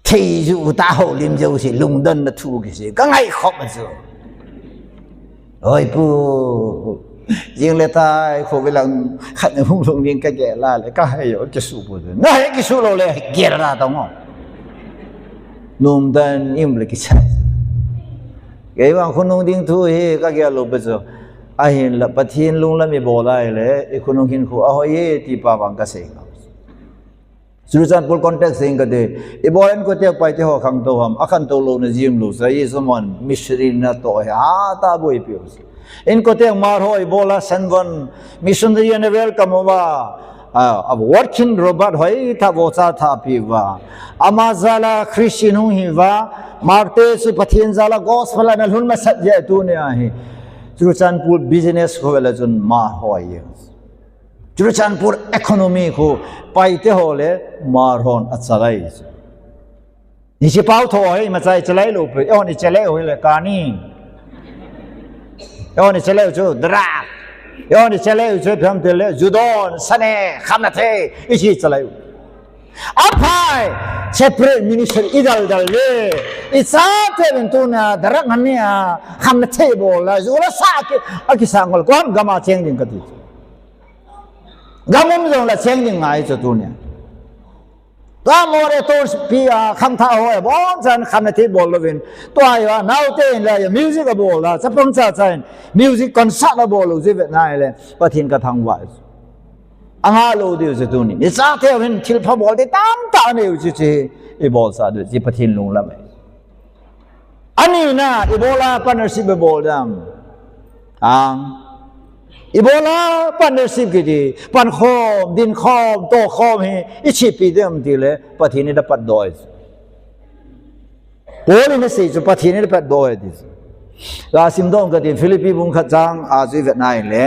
Thei ju ta ho lim jou si, lungdonna thu kisei, kangai khop a chu. Oi pu, jing le tai, khovei lang, khat na hung lhung ding kagel a le, kahei jo, kisuh pu chu. Nahei kisuh lou le, gel ra tong o. Nomdan im le kichai. Kei vang khonung ding thu hi, kagel lou pu chu. Ahinla, Pathen lunglam ibol a ahile, ikhonung hinkho ahoi e, ti pa vang kasei ngam. Churachandpur context in kati, ibol in kote pai te ho khangtou ham, akhangtou louna jeng lou, sa, isoman missionary natoh hi, ata boipi u. In kote Hmar ho ibola Senvon missionary ana welcome uva, A, a working robot hoitah vohcha thah apeh uva. Ama jal a Christian hung hi uva, Marte chu Pathen jal a gospel ana lhun masat jeh tunia hi Churachandpur business khu vele chun mar hoi. Churachandpur economy khu Paite ho le Hmar hon achalai. Hiche pau tho hi imacha ichalai lou pi, eihon ichalai u hile kani. Eihon ichalai u chu drug. Eihon ichalai u chu ipi ham itile, ju don, sane, khamna thei, hiche ichalai u. Aphai, separate ministry idal dal le. Ichateuvin tunia drug ngania, khamna thei bol a, ju le sa ki, akisang ngol, koiham gam a cheng ding kati. Gam um jongle cheng ding ngai chu tunia. Tua Moreh tourpi a khangthah ho abonchan khamna thei bol louvin, tua hi a naote in la music abol a, chapang chacha in music concert abol lou jeh vetna hile Pathen kathangvah. Angah lou diu chu tuni. Ichateu hin thilpha bol ding tamtah anei u chu, chu ibolsah diu chu Pathen lunglam ahi. Anina, ibola partnership ibol dam. Ang. Ibola partnership kiti, pankhom, dinkhom, tohkhom hi ichepi dem tile Pathen in apatdoh e. Paul in asei chu Pathen in apatdoh e ti chu. Gasim dong kati, Philippi bung khat chang a chu ivet nai le.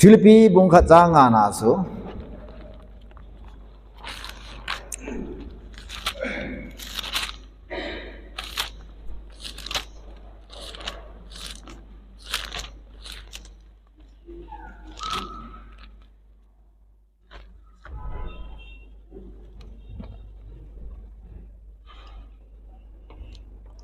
Philippi bung khat chang nga na chu.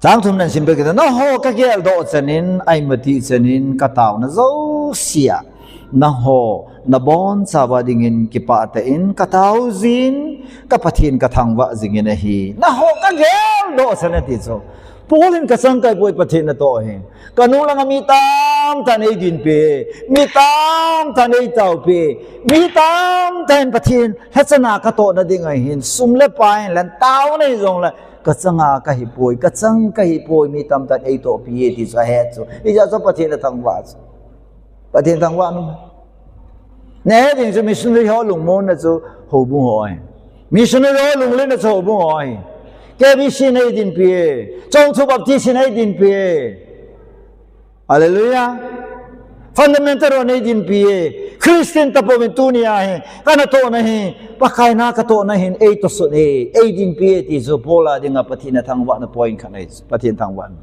Chang thum nan simpe kiti, nangho kageldoh chanin, aimati chanin, kataona jousea nangho nabonchauva dingin kipah tah in katao jin, ka Pathen kathangvah jingin ahi. Nangho kageldoh chan ati chu. Paul in kachang kahipoi Pathen natoh hi. Kanung langa mi tamtah in eidinpi, mi tamtah in eitaopi, mi tamtah in Pathen lhachana katohna dinga hin sum le pai in lan taona hijongle, kachanga kahipoi, kachang kahipoi, mi tamtah in eitohpi e ti chu ahet chu. Hijeh chun Pathen athangvah chu. Pathen thangvah nom. Nahet ding chu missionary ho lungmonna chu houbung ho ahi. Missionary ho lungletna chu houbung ho ahi. K B C in eidinpi e. Chongthu Baptist in eidinpi e. Hallelujah. Fundamental ho in eidinpi e. Christian tapouvin tunia hi kanatohna hi Pakai na katohna hin eitohsun e, eidinpi e ti chu Paul a dinga Pathen athangvahna point khat ahi, Pathen thangvahna.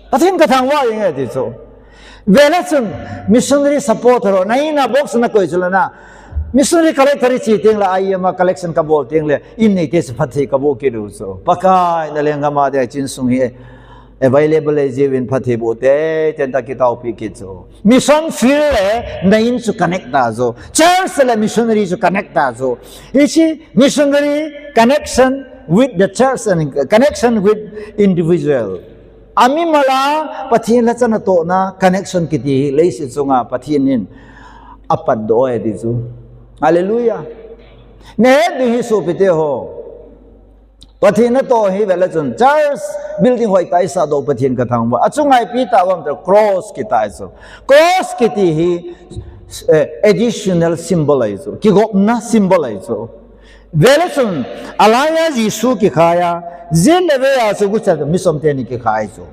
Pathen kathangvah jing e ti chu. Vele chun missionary supporter ho, na in a box nakoi chu le na missionary collector iche tengle, I M a collection kabol tengle, in neite chu phatthei kaboh kit u chu. Pakai na lenggam a dia chin sung hi available ahi jeh uvin phatthei boh teitei in tah kitaopi kit chu. Mission field le na in chu connect ta chu. Church le missionary chu connect ta chu. Hiche missionary connection with the church and connection with individual. Amimal a Pathen lhachana tohna connection kiti hi leiset chunga Pathen in apatdoh e ti chu. Hallelujah. Nahet ding hi sopite ho. Pathen natoh hi vele chun church building hoitah a isahdoh Pathen kathangvah. Achunga ipi tah uvem tile cross kitah ahi chu. Cross kiti hi, eh, additional symbol ahi chu. Kigopna symbol ahi chu. Vele chun, alai a Jesu kikhai a, jin le vei a chu gucha mi som teni kikhai chu.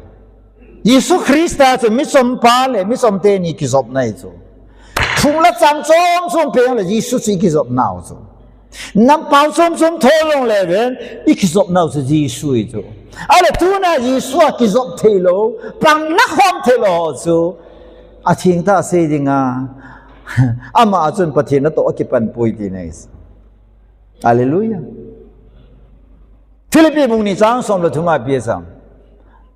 Jesu Christa chu mi som pa le mi som teni kijopna ahi chu. Thum le chang chom chom peng le Jesu chu ikijopnau chu. Nampao chom chom tho jongle ven, ikijopnau chu Jesu ahi chu. Ahile tuna Jesu a kijop theilou, pang nakhom theilou ho chu. Athengtah a sei dinga, ama a chun Pathen natoh akipan poi tina ahi chu. Hallelujah. Philippi bung ni chang som le thum a ipi asei em?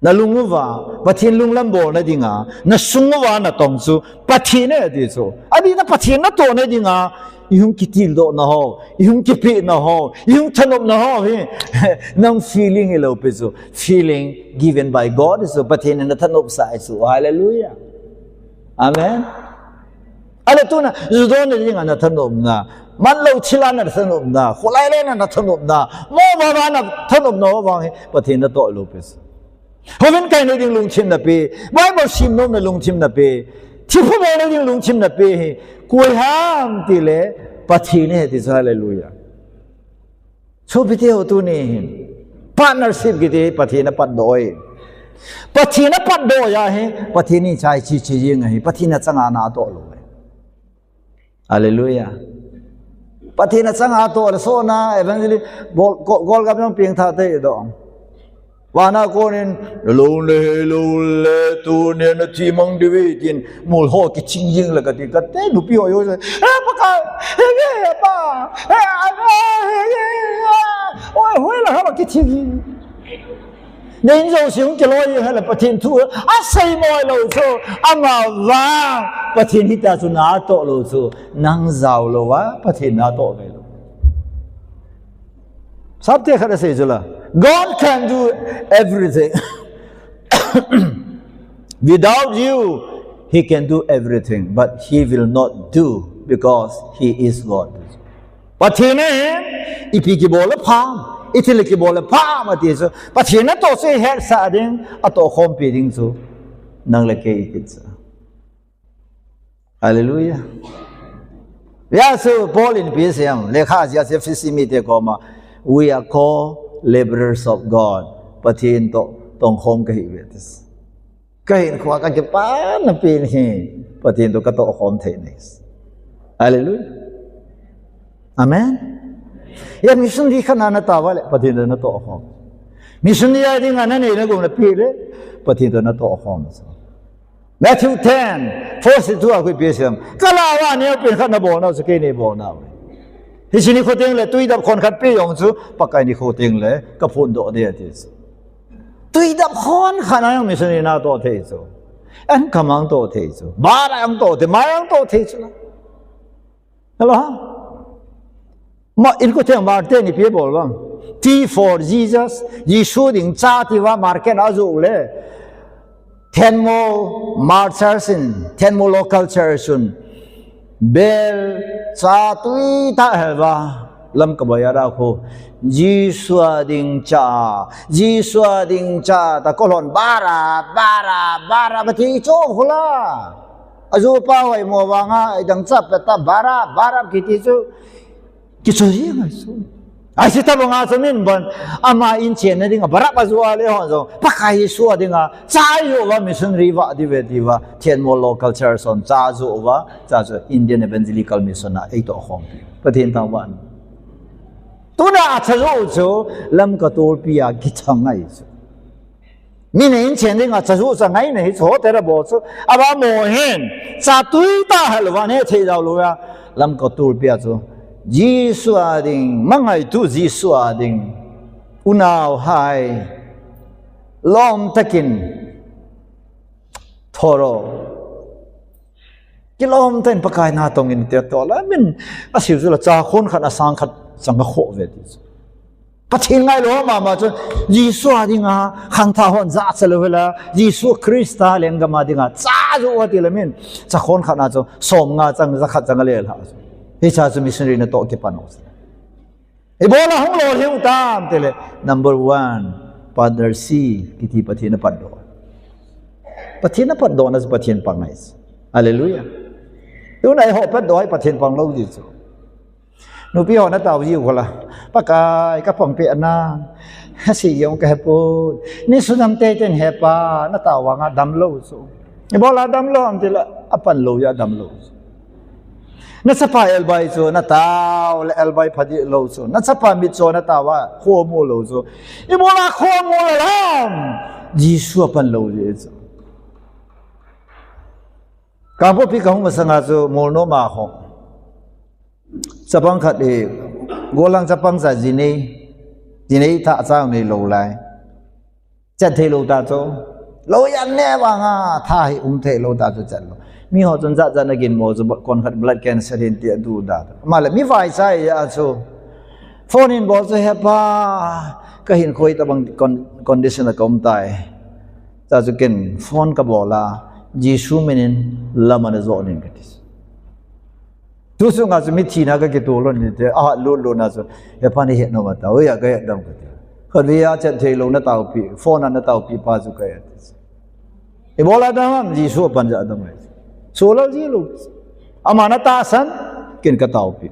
Nalung uva Pathen lunglam bolna dinga, nasung uva natong chu Pathen ahi ati chu. Adih na Pathen natohna dinga, ihung kitildohna ho, ihung kipehna ho, ihung thanopna ho hi, nang feeling hilou pi chu. Feeling given by God chu, Pathen in athanopsah ahi chu. Hallelujah. Amen. Ahile tuna, ju donna dinga nathanopna, manlou thil a nathanopna, kholai le nathanopna, mo baba nathanopna ho vang hi, Pathen natoh lou pi chu. Houin kaina ding lungthim nape, Bible sim nomna lungthim nape, Thi phabol ding lungthim na pe hi koi ham ti le, Pathen ahi ti chu, hallelujah. Sopite ho, tuni hin partnership kiti Pathen a patdoh ahi. Pathen a patdoh ahi, Pathen in chai chi chi jing ahi, Pathen a changa na toh lou ahi. Hallelujah. Pathen a changa toh le sona evangelist bol, ko, gol gam jong peng tha te do. Vana konin, "Lou le, lou le, tuni na thi mang diu ve," tin, mol ho kiching jing le kati, kate nupi ho jong, "Eh, Pakai, eh, eh, pa, eh, ah, eh, eh, ah, oi, hoi la ha kiching jing." Nei in jouse hung kiloi jing hela Pathen thu, asei moi lou chu, ama vang, Pathen hita chu na toh lou chu, nang jao lou a, Pathen na toh ve lou. Sapte khat asei chu la, "God can do everything." Without you, he can do everything, but he will not do because he is God. Pathen ahin, ipi kibol le pha ham, iti le kibol le pha ham ati chu, Pathen natoh chu ihetsah ding, atoh khompi ding chu, nang le kei ikit chu. Hallelujah. Hijeh chun Paul in ipi asei ham, lekha jih a chu Ephesi mite koma, "We are co-laborers of God." Pathen toh tongkhom kahi uve ti. Kahinkhoa kakipana pen hi, Pathen toh katoh khom thei nai. Hallelujah. Amen. Hia missionary khat na natoh uva le, Pathen toh natoh khom. Missionary a dinga nanei nagou napi le, Pathen toh natoh khom. Matthew ten, forty-two a khu ipi asei ham. Ka lah uva aneopen khat nabol nau chu kei nei bol nau ahi. Hiche nikho teng le, tui dap khon khat pe jong chu, Pakai nikho teng le, kaphondoh ding ati chu. Tui dap khon khat a jong missionary natoh thei chu. An kamang toh thei chu. Bara jong toh thei, mai jong toh thei chu. Hello, ha? Ma, in ko theng Mark te in ipi abol ham. T for Jesus, Jesu ding cha tia Mark in ajoh le. Thenmo Mark church in, Thenmo local church un. Bel cha tui tah hel uva. Lamka boi a ra khu. Jesu a ding cha, Jesu a ding cha, tia kolhon bara, bara, bara, ba ti chu khu la. Ajoh pa hoimo vanga, idang cha pet a, bara, bara, kiti chu. Kichoi ngai chu. Ahi tabang a chu min bon, ama in chenna dinga, bara ajoh a le hon jong, Pakai Jesu a dinga, cha ajoh uva missionary vah diu ve tia, Thenmo local church hon, cha ajoh uva, cha chu Indian Evangelical Mission a, eitoh khompi. Pathen thangvah in. Tuna acha joh chu, Lamka tolpi a kithang ngai chu. Min in chen dinga cha joh cha ngaina hi chu hotel a bol chu. Ava mo hin. Cha tui tah hel uva neh thei lou lou a. Lamka tolpi a chu. Jesu a ding. Mangaitu Jesu a ding. Unau hai. Lom takin. Thoro. Kilom tah in Pakai natong in tia toh la min. Asei chu la cha khon khat asang khat chang a kho ve ti chu. Pathen ngailou mama chu Jesu a dinga khangthah hon jachat lou hela, Jesu Christa lenggam a dinga cha joh uva ti le min, cha khon khat na chu som nga chang, ja khat chang a le lha chu. Hicha chu missionary natoh kipan u chu. Ibola hung lolhing u tam ti le, number one, partnership, kiti Pathen a patdoh. Pathen a patdoh na chu Pathen pang ngai chu. Hallelujah. Tuna eiho patdoh hi Pathen pang lou ji chu. Nupi ho natao jiu kho la. Pakai ka pang peh ana. Hasi jong ka hepon. Ni sunam tei ten hepa natao vanga damlou chu. Ibola damlou ham ti la apan lou jeh a damlou chu. Nachapa elbai chu natao le elbai phadih lou chu. Nachapa mitcho natao a khomu lou chu. Ibola khomu lou ham. Jesu apan lou jeh chu. Kangpokpi kahung masanga chu mol nom a hung. Chapang khat e, golang chapang cha jinei, jinei tha chang neilou lai. Chat theilou ta chu. Lou jan ne vanga tha hi um theilou ta chu chat lou. Mi ho chun jat jat na ginmo chu kon khat blood cancer hin ti adu da. Ama le mi vaichai a chu. Phone in bol chu hepa kahin khoi tabang con-, condition a ka um tai. Cha chu ken phone kabol a, Jesu minin lam ana jo nin kati. Tu sunga chu mithina kakitol lhon ni te, ahat lut lut na chu, hepa ni het nom ata, oi a ka het dam kati. Khatvei a chat theilou nataopi, phone a nataopi pa chu ka het. Ibola dam ham, Jesu apan jeh a dam ngai. Solal ji lou. Aman atahsan, ken kataopi.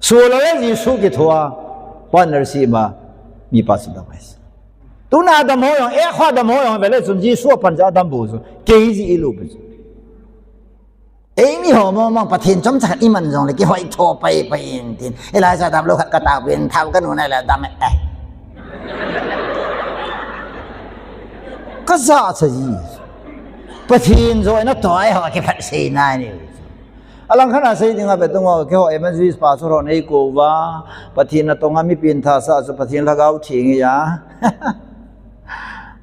Solal le Jesu kithoa, partnership a, mipa chu damai. Tuna dam ho jong, eh, kho dam ho jong, vele chun Jesu apan cha dam bou chu. Kei ji ilou pi chu. Eimi ho mong mong Pathen chomcha khat iman jongle kihoi tho pai pai in tin. Elijah damlou khat kataopin thao kanu nai le dam eh. Kajachat ji. Pathen joh in atoh ho kiphat sei nai ni. Alang khat a sei dinga vetung ho keiho evangelist pa chu ron eikou uva. Pathen natong a mipi in thasah chu Pathen Lhagao Theng ahi a.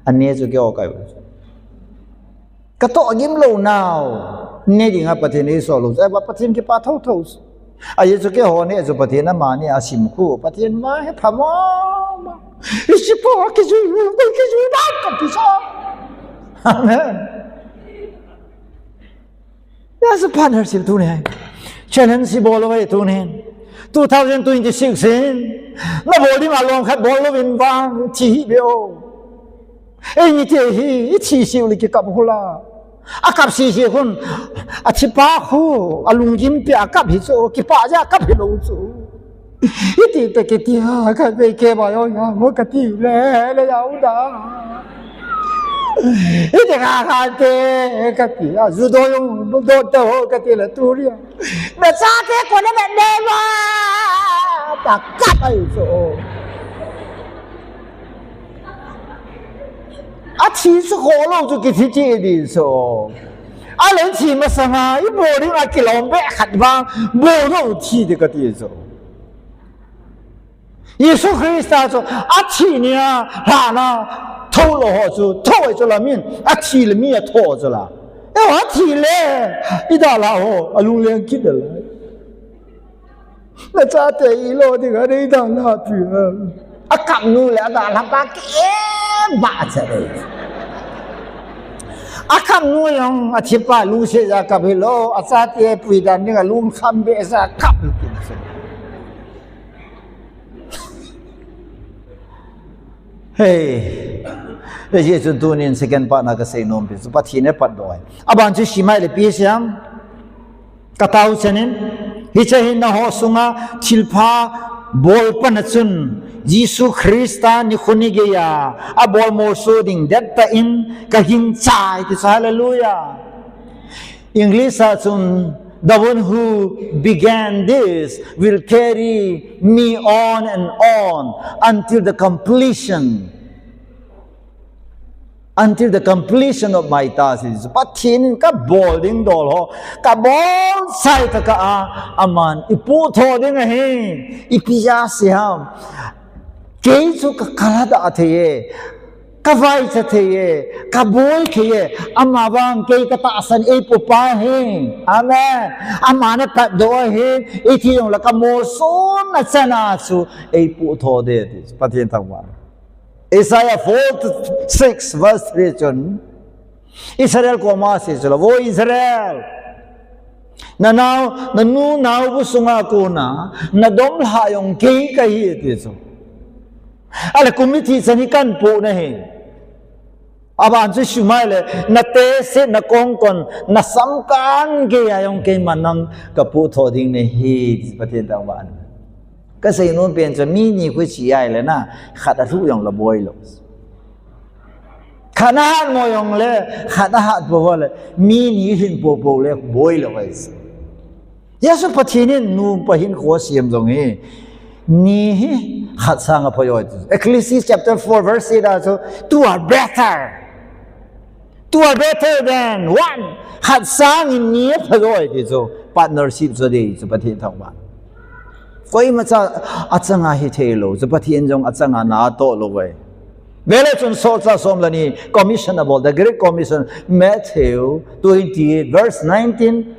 Ane chu keiho kai. Katoh gim lou nau. Ne dinga Pathen eisol lou. Eva Pathen kipa thotho. Ajeh chu keiho ne chu Pathen ama ni asim khu. Pathen ma he phamo. Isipo kijui, kijui ba ka pisa. Amen. That's a partnership tuni. Challenge si bol vai tuni. Two thousand twenty-six in. Nabol ding along khat bol louvin vang thi hi be o. Eimite hi, ithi siu le kikap hula. Akap sisi hun, athipa khu, alunggim pi akap hi chu, kipa ja akap hilou chu. Iti te kiti ha, kave keva jong jamo kati le, le jao da. Iti kakha te, kati, ajudo jong, do te ho, kati le turia. Nachate koi le ne ma, ta kap ahi chu. Athi chu kholou chu kithi chi di chu. Alen thi masanga, ibol ding akilom be khat vang, bol lou thi di kati chu. Jesu Christa chu, athi nia, lhana, tho lou ho chu, tho chu la min, athi le mi atho chu la. Eva athi le, idalha ho, alungleng kit le. Nachate ilo dinga neidalha pi. Akap nu le adalha pa kei ba cha le. Akap nu jong athipa lungset ja kap hilou, achate puidan dinga lungkham be ja kap hi tin se. Hei, hijeh chun tunin second part na kasei nom pi chu Pathen in apatdoh ahi. Aban chu simai le pi siam. Katao chanin, hiche hi nangho sunga thilpha bol pan a chun, Jesu Christa nikho ni geiya, abol molso ding dettah in, kagingchai ti chu, hallelujah. English a chun, the one who began this will carry me on and on until the completion. Until the completion of my task is Pathen in kabol ding dol ho, kabol chai tah a, aman eipuhtho ding ahi, ipi ja siham. Kei chu kakal ada thei e, kavaicha thei e, kaboi thei e, ama vang kei katahsan eipoh pa ahi. Amen. Aman apatdoh ahi, ithi jongle kamolson a chana chu eipuhtho ding ti. Pathen thangvah. Isaiah forty-six verse three chun, Israel koma asei chu la, Vo Israel, nanao, nanu naobu sunga kona, nadom lhah jong kei kahi ti chu. Ale kum iti chan hi kahin poh nahi. Aban chu simai le, natehse, nakongkon, nasamkan geiya jong keiman nang kapuhtho ding nahi, Pathen thangvah. Kasei nom pen chu mi ni khu chi ahile na, khat alhuh jongle boi lou. Khat ahat mo jongle, khat ahat pou le, mi ni hin pou pou le, boi lou ahi. Jesu Pathen in nu pa hinkho asem jong hi, ni hi khat sanga phai ahi. Ecclesiastes chapter four verse eight a chu, two are better. Two are better than one. Khat sangin ni aphai ahi ti chu, partnership chu dei chu Pathen thangvah. Koimacha achanga hithei lou chu, Pathen jong achanga na atoh lou ahi. Vele chun solchah som le ni commission abol, the Great Commission, Matthew twenty-eight verse nineteen,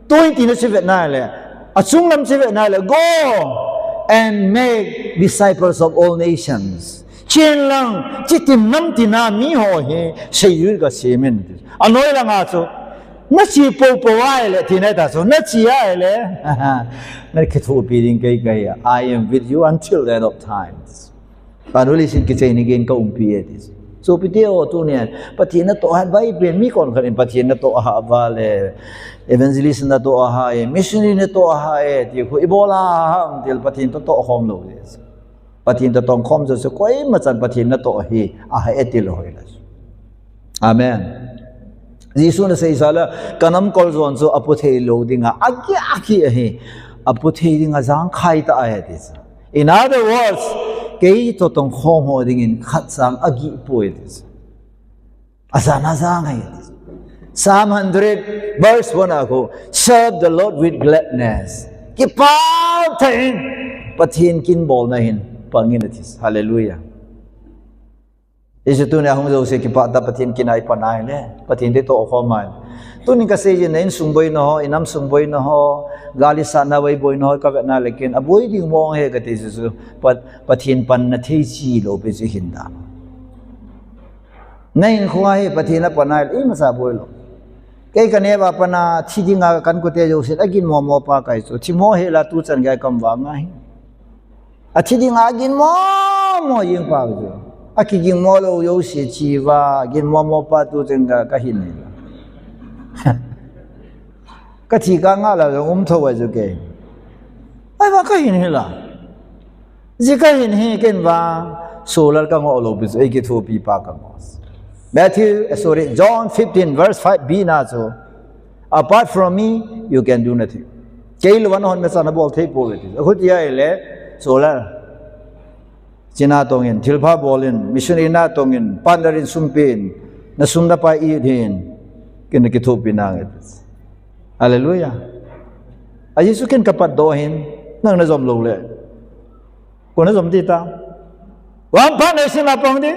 twenty na chu vet nale, achung lam chu vet nale, go and make disciples of all nations. Chen lang, chitin namtina miho hi seijui kasemin. Anoi langa chu, nache pou pou ahile, ti nai ta chu, nache ahile, nakithopi ding kei kahi, I am with you until the end of times. Panu lisin kichai ni gen kaumpi e ti. Sopite ho, tunin Pathen natoh ahat bai pen mi konkhat in Pathen natoh ahat uva le, evangelist natoh ahat e, missionary natoh ahat e, ti khu ibol a ham til Pathen toh tohkhom lou. Pathen toh tongkhom jouse koima chan Pathen natoh hi ahat e til hoi la. Amen. Jesu in asei sa la, kanamkol jon chu apu thei lou dinga, agih agih ahi, apu thei dinga jangkhai tah ahi ti sa. In other words, kei toh tongkhom ho dingin khat sang agih poi ti sa. Ajan ajang ahi ti sa. Psalm hundred verse one a khu, "Serve the Lord with gladness." Kipah tah in Pathen kin bolna hin pang in ati sa. Hallelujah. Hichu tunia hung jouse kipah tah Pathen kin a ipan ahile, Pathen toh tohkhom ahile. Tunin kasei jin na insung boina ho, inam sung boina ho, gal isatna vai boina ho, kavetna le ken, aboi ding mong ahi kati chu chu, Pat-, Pathen panna thei chi lou pi chu hin dan. Na hinkho a hi Pathen apan ahile, imacha boi lou. Kei kaneo a pat a thi dinga kankute jouse, agin momo pa kahi chu, thim ho hel a tuchan gei a kaum vang ahi. Athi dinga agin momo jing pa chu. Akigin mo lou jouse thi uva, gin momo pa tuchan gei a kahin hi. Kathi kangah la jong um thou ahi chu kei. Ahivang kahin hi la. Jeh kahin hi ken vang, solar kangoh lou pi chu, eikithopi pa kangoh. Matthew, eh, sorry, John fifteen verse five B na chu, "Apart from me, you can do nothing." Kei lou va nahon imacha nabol thei pouve ti. Akhuti ahile, solar. China tongin, thilpha bolin, missionary na tongin, partner in sum pen, nasum napai it in, ken nakithopi nange. Hallelujah. A Jesu ken kapatdoh hin, nang najom lou le. Koi najom ding ta. Koi partner sim a pang ding.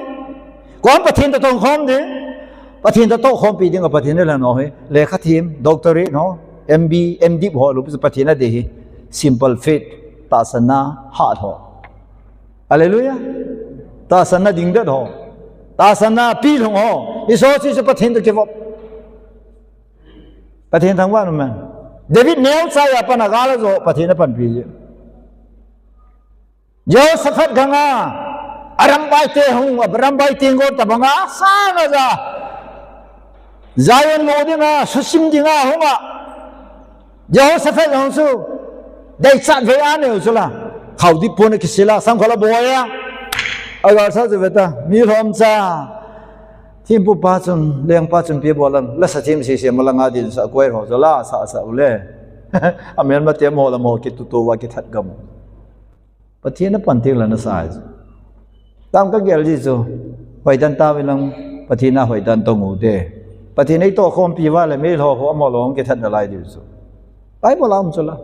Koi Pathen toh tongkhom ding. Pathen toh tohkhompi dinga Pathen in la no hi. Lekha thim, doctorate no, M B, M Div ho lou pi chu Pathen adei hi. Simple faith, tahsanna hat ho. Hallelujah. Tahsanna dingdet ho. Tahsanna pilhung ho. Hiche ho chu Pathen toh kivop. Pathen thangvah in um hen. David neocha a pat a gal ajo Pathen in apanpi ji. Jehoshaphat ganga, arambai te hung, arambai te got tabanga, sang aja. Zion lo dinga, susim dinga, hunga. Jehoshaphat jong chu, deichat vei anei u chu la. Khaodip pon a kisil a, samkhat la boi a. Agalsa chu veta, mi lhomcha. Thempu pa chun, lengpa chun pi bolan, lasa them sese malanga din sa koi ho chu la, sa sa u le. Amelma tem ho la mo kitutu va kithat gam. Pathen apan teng la nasa ahi chu. Tam kagel ji chu. Hoitah in tao vin lang Pathen a hoitah in tong u te. Pathen in eitohkhompi uva le meilhou ho amol ho kithat nalai diu chu. Bible a um chu la.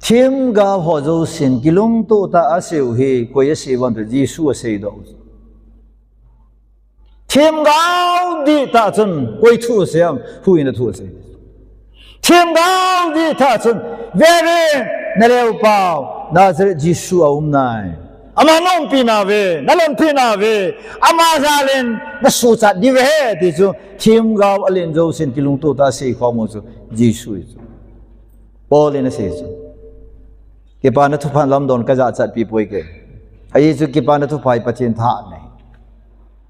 Themgao ho jousen kilungtoh tah a asei u hi koi asei uvem ti le Jesu asei doh u chu. Themgao dihtah chun koi thu asei em, huhhingna thu asei. Themgao dihtah chun, veuvin, naleu pau, Nazareth Jesu aum nai. Ama naumpi nauve, nalonpi nauve, ama jal in nasuhchat diu ahi ti chu, themgao alen jousen kilungtoh tah a asei khom u chu, Jesu ahi chu. Paul in asei chu. Kipana thupha lamdon kajachatpi poi kei. Ajeh chu kipana thupha hi Pathen thahatna ahi.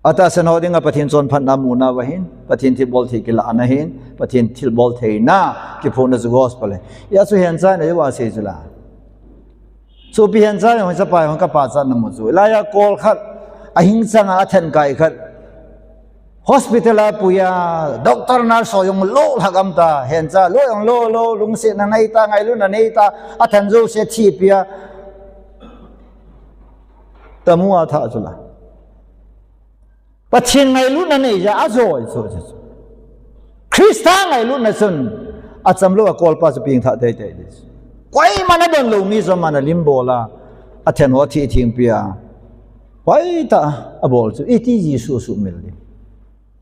Atahsan ho dinga Pathen chonphatna muna uva hin, Pathen thilbol thei kilahna hin, Pathen thilbol theina kiphutna chu gospel ahi. Hijeh chun henchaina jeh uva asei chu la. Sopi henchai hon, chapa hon kapachatna mu chu. Hilai a kol khat, ahing changa athen kai khat. Hospital a pui a, doctor nurse ho jong lo lhagam ta, hencha lo jong lo lo, lungsetna nei ta, ngailutna nei ta, athen jouse athi pi a. Tamu a tha chu la. Pathen ngailutna nei jeh a ajoi chu, chu, chu. Christa ngailutna chun achamlou a kolpa chu pengthah teitei ding. Koiman adon lou mi chu aman alim bol a, athen ho athi thengpi a. Hoitah a abol chu, iti Jesu asuhmil ding.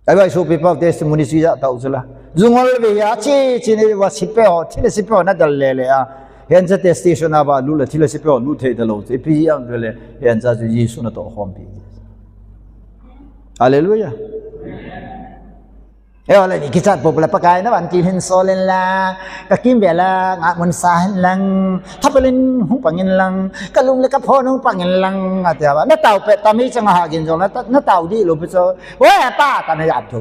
Ahivang sopi pau testimony chu ijat tah u chu la. Jungol vei a che che nei uva sepai ho, thilha sepai ho ana del le le a. Hencha te station a va lut le thilha sepai ho lut thei talou chu. Ipi jeh ham itile, hencha chu Jesu in atohkhompi. Hallelujah. He ole ni kichat po pula Pakai na van kin hin sol in la, ka kim ve la, nga mun sa hin lang, thapalin hung pang in lang, ka lum le ka phon hung pang in lang, ati ava. Na tao pe, tami chang ha gin jong, na ta-, na tao di lo pe cho. We pa, ta na yap tho.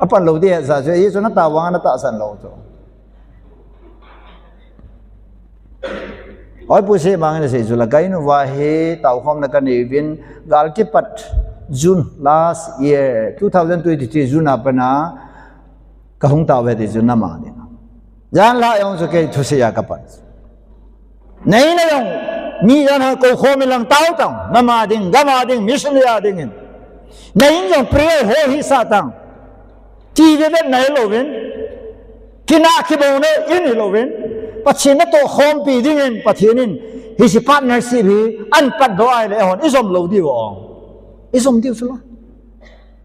Apan lo di sa cho, i cho na tao wang na ta san lo cho. Oi pu se mang na se chu la kai nu va he tao khom na ka nei vin gal kipat June last year two thousand twenty-three June a pana ka hung tao ve ti chu na ma ding. Jan la yong chu kei thu se ya ka pat. Nei na yong mi jan ha ko khom in lang tao tang na ma ding ga ma ding mission ya ding in. Nei yong prayer ho hi sa tang. Ti ve vet na hi lo vin. Kina kibona in hi lo vin. Pathian na to khom pi ding in Pathian in. Hi si partnership hi an pat do ai le hon. I zom lo di vo. I zom di vo.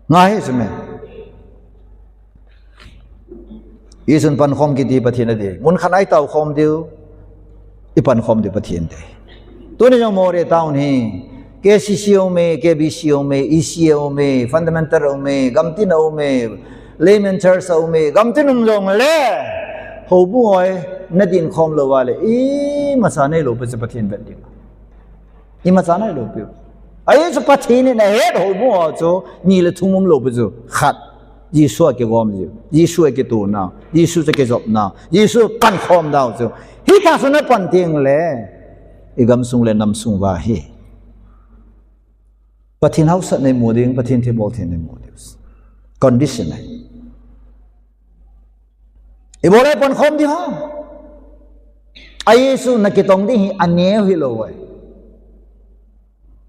Nga hi si me. I sun pan khom ki di Pathian a di. Mun khan ai tao khom di. I pan khom di Pathian di. Tuni jong Moreh town hi, K C C um e, K B C um e, E C A um e, Fundamental um e, Gamtin um e, Layman Church um e, Gamtin um jong le, houbung oi, na din khom lo va le, i masa nei lo pe chu Pathian vet ding. I masa nei lo pe. Ai chu Pathian in a het houbung oi chu, ni le thum um lo pe chu, khat. Jesu a kigom jiu, Jesu a kituna, Jesu a kijopna, Jesu pankhom dau chu. Hi tha suna pan ting le, i gamsung le namsung va hi. Pathian hausat nei mu ding, Pathian thibol thei nei mu ding. Condition nei. I bol ai pankhom di ha. A Jesu na kitong di hi a neu hi lo vai.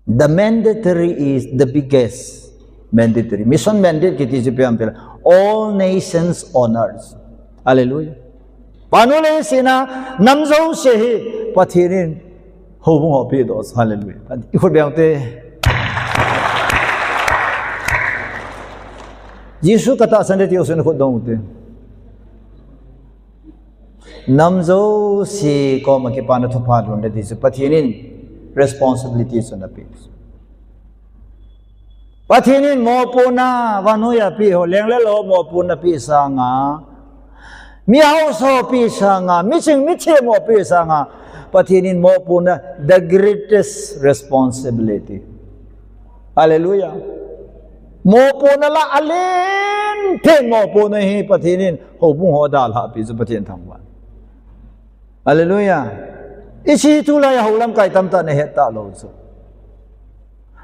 The mandatory is the biggest mandatory. Mission mandate kiti chu pian pela. All nations on earth. Hallelujah. Panu le sina namjo se hi Pathian in houbung ho pi do. Hallelujah. I khut biang te. Jesu kata sande ti osun khut dong te. Namjo si koma kipana thupha lhun de ti chu Pathian in responsibility chu na pe. Pathian in mopuna vannoi a pi ho leng le lo mopuna pi sanga. Mi hausa pi sanga, mi ching mi che mo pi sanga. Pathian in mopuna the greatest responsibility. Hallelujah. Mopuna la alen thei mopuna hi Pathian in houbung ho dalha pi chu Pathian thangvah. Hallelujah. I si tu lai houlam kai tamta na het ta lo chu.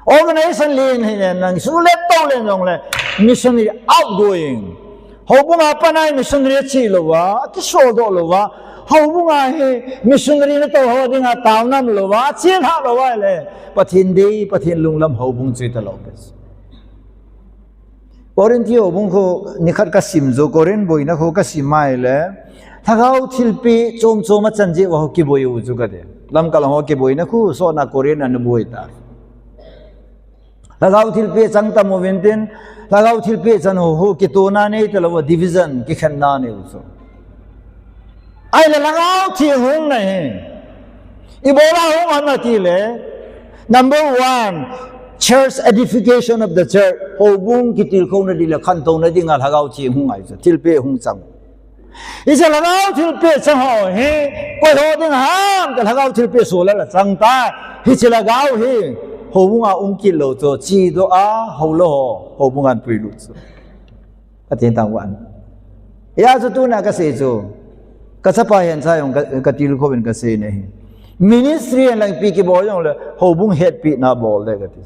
Organization len hi nen nang su le to len jong le missionary outgoing. Houbung a panai missionary chi lo va, ki so do lo va. Houbung a hi missionary na to ho ding a tao nam lo va, chi ha lo va le. Pathian di, Pathian lunglam houbung chi ta lo pe. Korinthi houbung kho nikhat ka sim jo, Korinth boina kho ka sim mai le. Lhagao thilpeh chom chom a chan jeh uva ho kiboi u chu ka ti. Lamkal ho kiboina khu sona Korinth ana boi ta. Lhagao thilpeh chang tam uvin tin, lhagao thilpeh chan ho ho kitona nei ta lo division kikhenna nei u chu. Ai le lhagao thil hung na hi. I bola hung ana ti le. Number one, church edification of the church. Houbung kitilkhouna di le khantouna di nga lhagao thil hung ai chu. Thilpeh hung chang. Hiche lhagao thilpeh chang ho hi, koi ho ding ham, te lhagao thilpeh so la la chang ta. Hiche lhagao hi, houbung a um kit lo chu, chi do a, ho lo ho, houbung an pui lu chu. Ka tin tang wan. Ya chu tuna ka sei chu, ka chapa hian cha jong ka, ka til khovin ka sei ne hi. Ministry an lang pi ki bol jong le, houbung hetpi na bol de ka ti.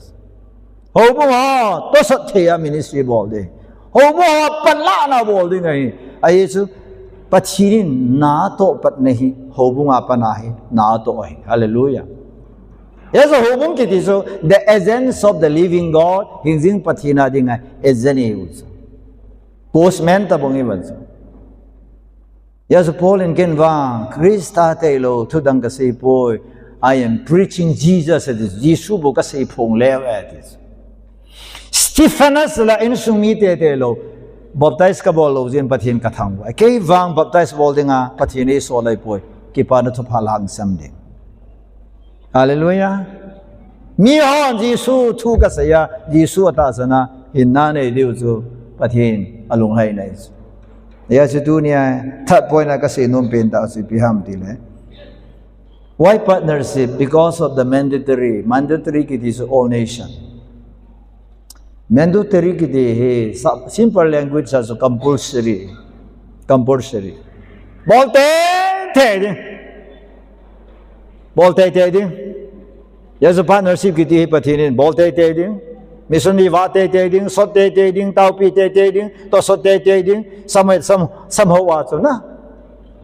Houbung ho, tosot thei a ministry bol ding. Houbung ho, panlahna bol ding ahi. Ahi chu, Pathian in na toh patna hi, houbung a pana hi, na toh ahi. Hallelujah. Yes, houbung kiti chu, the agents of the living God, hingjing Pathian a ding a, agent ahi u chu. Postman tabang iban chu. Yes, Paul in ken vang, Krista tei lo, thudang ka sei poi. I am preaching Jesus, it is Jesu bou ka sei phong leu, it is. Stephanus la insung mi te te lo, baptize ka bol lo jin Pathian ka thang. Kei vang baptize bol ding a, Pathian ei so lai poi. Kipana thupha lang sam ding. Hallelujah. Mi hon Jesu thu ka sei a, Jesu a tahsan a, Hinna nei diu chu Pathen alunglhaina ahi chu. Hijeh chun tunia third point a kasei nom pen tah chu ipi ham tile, why partnership? Because of the mandatory. Mandatory kiti chu all nation. Mandatory kiti hi sa-, simple language a chu compulsory. Compulsory. Bol teitei ding. Bol teitei ding. Hijeh chun partnership kiti hi Pathen in bol teitei ding. Missionary vah teitei ding, sot teitei ding, taopi teitei ding, tosot teitei ding, sam, sam, samho a chu na.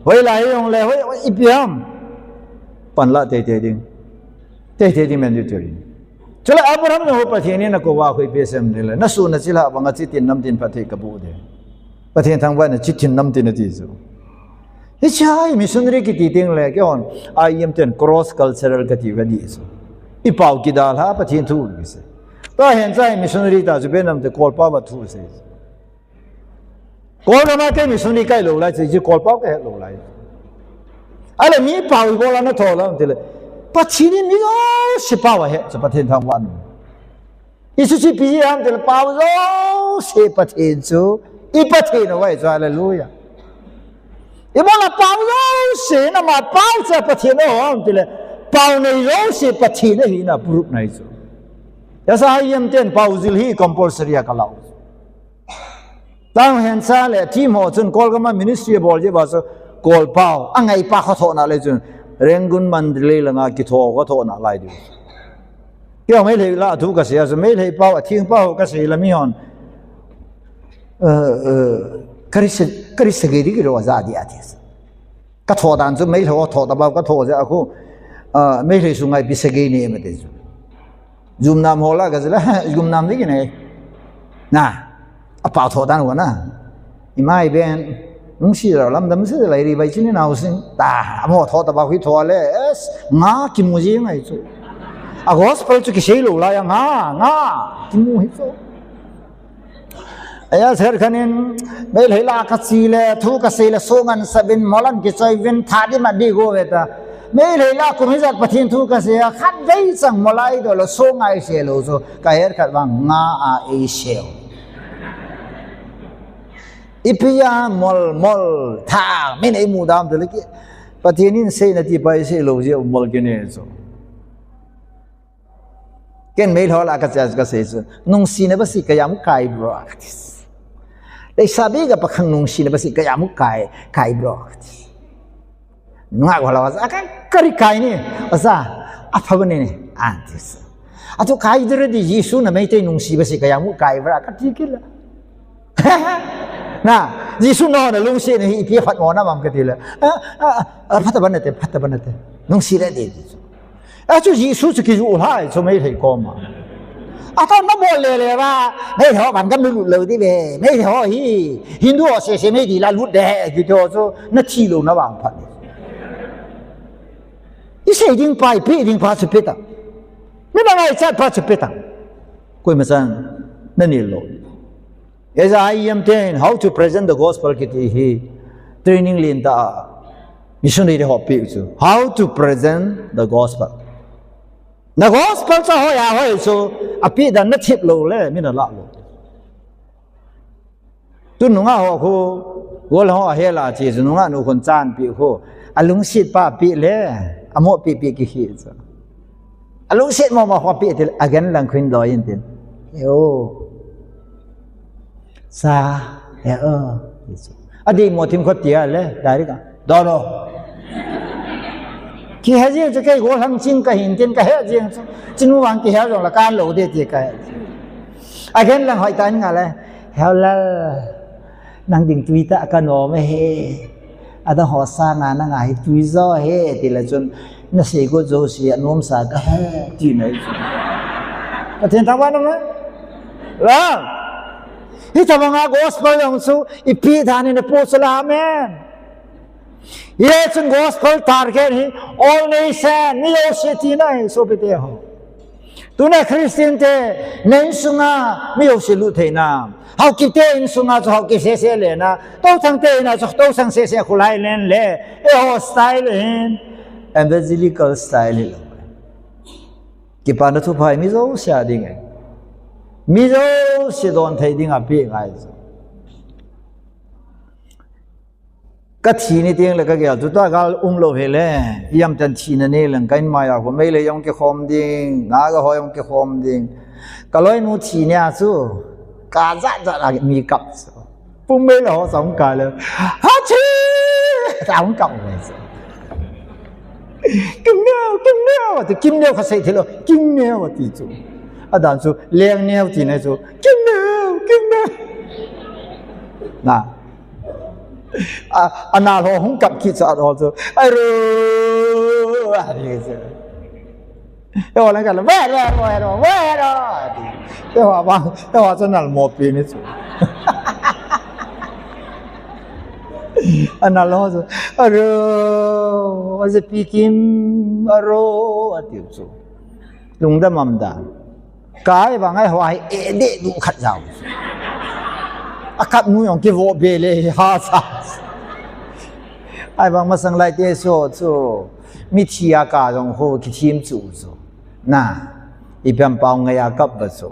Hoilai hijongle, hoi, hoi, ipi ham. Panla teitei ding. Teitei ding mandatory. Chule Abraham nao Pathen in akou a khu ipi asei em tile, nasoh nachilhah banga chitin namtin phatthei kaboh ding. Pathen thangvahna chitin namtin ati chu. Hiche hi missionary kiti tengle, keihon, I M ten cross cultural kati kadi chu. Ipao kidalha, Pathen thu kisei. Tua hi hiche hi missionary ta chu Vietnam te kolpao a thu sei. Kolgam a kei missionary kahi lou lai chu, hiche kolpao kahet lou lai. Ahile mi pao ibol a natho lam tile, Pathen in mi jouse pao ahe chu Pathen thangvahna. Hichu chu ipi ham tile pao jouse Pathen chu i Pathen ahi chu, hallelujah. Ibol a pao jouse, nama pao chu Pathen ahi ham tile, pao nei jouse Pathen ahina proof ahi chu. Hijeh chun I M ten pao jil hi compulsory a kalah u. Tang hiche le team ho chun Kolgam a ministry abol jeh uva chu kolpao, angaipa kho thohna le chun Rangoon Mandalay langa kitho kho thohna lai diu. Keiho Meitei lah a thu kasei a chu, Meitei pao, atheng pao ho kasei la mihon, eh, eh, kari sa-, kari sagi di kilo aja di ati. Katho dan chu Meitei ho tho tabang katho jeh a khu, ah, Meitei sunga ipi sagi nei em ati chu. Jumnam ho lah a kasei le, jumnam di kinei. Na, apao tho dan ho na. Ima iben, nungsi la lam dam se la ri bai chini nau sin. Ta, amo tho tabang hi tho le, es, nga kimu ji ngai chu. A gospel chu kisei lou lai a nga, nga, kimu hi chu. Aya ser khanin, Meitei lah a kache le, thu kasei le, sungan sabin, molan kichoi vin, tha di ma di go ve ta. Meitei lah a kum hijat Pathen thu kasei a, khatvei chang molai do lo, sungai se lo chu, kahet khat vang nga a ei se u. Ipi a mol, mol, tha, min ei mu dam te le ki. Pathen in seina ti pa ei sei lou jeh a mol kinei chu. Ken Meitei lah a kache a kasei chu, nungsina basi kayamkai bro, kati. Leisabi ga pakhang nungsina basi kayamkai, kai bro, kati. Nunga ko la, a ka, kari kai ni, oja, aphaba ni ni, anti. Atu kai dere di Jesu na Meitei nungsi basi kayamkai bro, kati kila. Na, Jesu nao na lungset na hi ipi phat mo na bang kati le. A, a, a, phat aba nate, phat aba nate. Nungsi le de. A chu Jesu chu kiju lhai chu Meitei koma. A ta na bol le le ba, Meitei ho ban gam lut lou di ve. Meitei ho hi, Hindu ho se se Meitei lah a lut de, kiti ho chu, na thi lou na bang phat. I sei ding pa, i pe ding pa chu pe ta. Mi na ngaichat pa chu pe ta. Koima chan, na nil lou. As I am ten, how to present the gospel kiti hi training lentah a missionary ho pe chu. How to present the gospel. Na gospel chu hoi a hoi chu, ape dan na thip lou le, mi na lah lou. Tu nungah ho khu, gol ho ahel a che chu nungah nu khun chan pe khu. Alungset pa pe le, amo pe pe kihi chu. Alungset mo mo ho pe til, agen lang khun doi in tin. Yo. Sa, he o. Adi mo thim khot tia le, dari ka. Dono. Kihe jing chu kei gollhang ching kahin tin kahe jing chu. Chinu vang kihe jong la kan lo de ti kahe. Agen lang hoi tan nga le. He o lal. Nang ding tui ta ka nom e he. Adang ho sanga nanga hi tui jo he ti le chun. Na sei go jo si anom sa kahe ti nai chu. Pathen thangvah nom e. La. Hitobanga gospel jong chu ipi dan in apo chu la amen. Hichun gospel target hi all nation, mi jouse tina hi sopite ho. Tuna Christian te, na insunga mi jouse lut theina. Haokip te insunga chu Haokip sese lena. Touthang te ina chu Touthang sese khulai len le. Eiho style hin evangelical style hilou. Kipana thupha hi mi jouse a ding e. Mi jouse don thei ding a pe ngai chu. Ka thi ni teng le ka gel chu ta gal um lou hile, iam tan thina nei leng ka in mai a khu mei le jong kikhom ding, Naga ho jong kikhom ding. Ka loinu thi nia chu, ka jat jat a mi kap chu. Pum mei le ho sam ka le, ha thi! Sam kap le chu. Kim neo, kim neo, ati, kim neo kha sei thei lou, kim neo ati chu. Adan chu, leng neo ti na chu, kim neo, kim neo. Na. A, ana lou hung kap kit chu, a lou chu, aro, ati chu. Eo lang ka la, vero, vero, vero, ati. Eo wa, eo wa chu nal mo pi ni chu. Ana lou chu, aro, aze pi kim, aro, ati chu. Lungdam am da. Kai vang ai hua hi e de du khat jao. A kap nu jong kivo be le ha sa. Ai vang masang lai te so chu. Mi thi a ka jong ho kithim chu chu. Na. Ipi ham pau ngai a kap ba chu.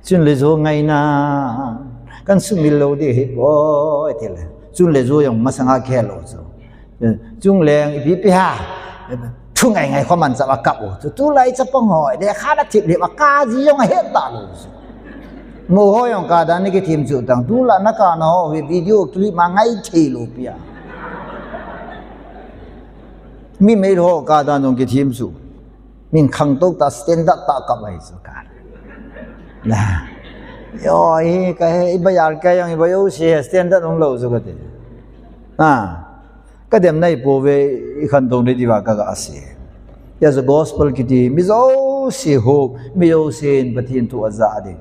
Chun le jo ngai na. Kan sumil lou di hi boi ti le. Chun le jo jong masang a khel lou chu. Chungleng ipi pi ha. Thu ngai ngai khoman cha a kap u. Chu tulai chapang ho. Lekha na thip le a ka ji jong a het ta lou chu. Mo ho jong ka dan ni kithim chu tang. Tulai na ka na ho hi video clip ma ngai thei lou pi a. Mi mei ho ka dan jong kithim chu. Min khangtou ta standard ta kap ai chu ka. Na. Yo, hi ka he, i ba yar ka jong, i ba yo si standard um lou chu ka ti. Ha. Ka dem nai po ve i khan dong nei diva ka ga ase. Ya za gospel kiti, mi jouse ho, mi jouse in Pathen thu a ja ding.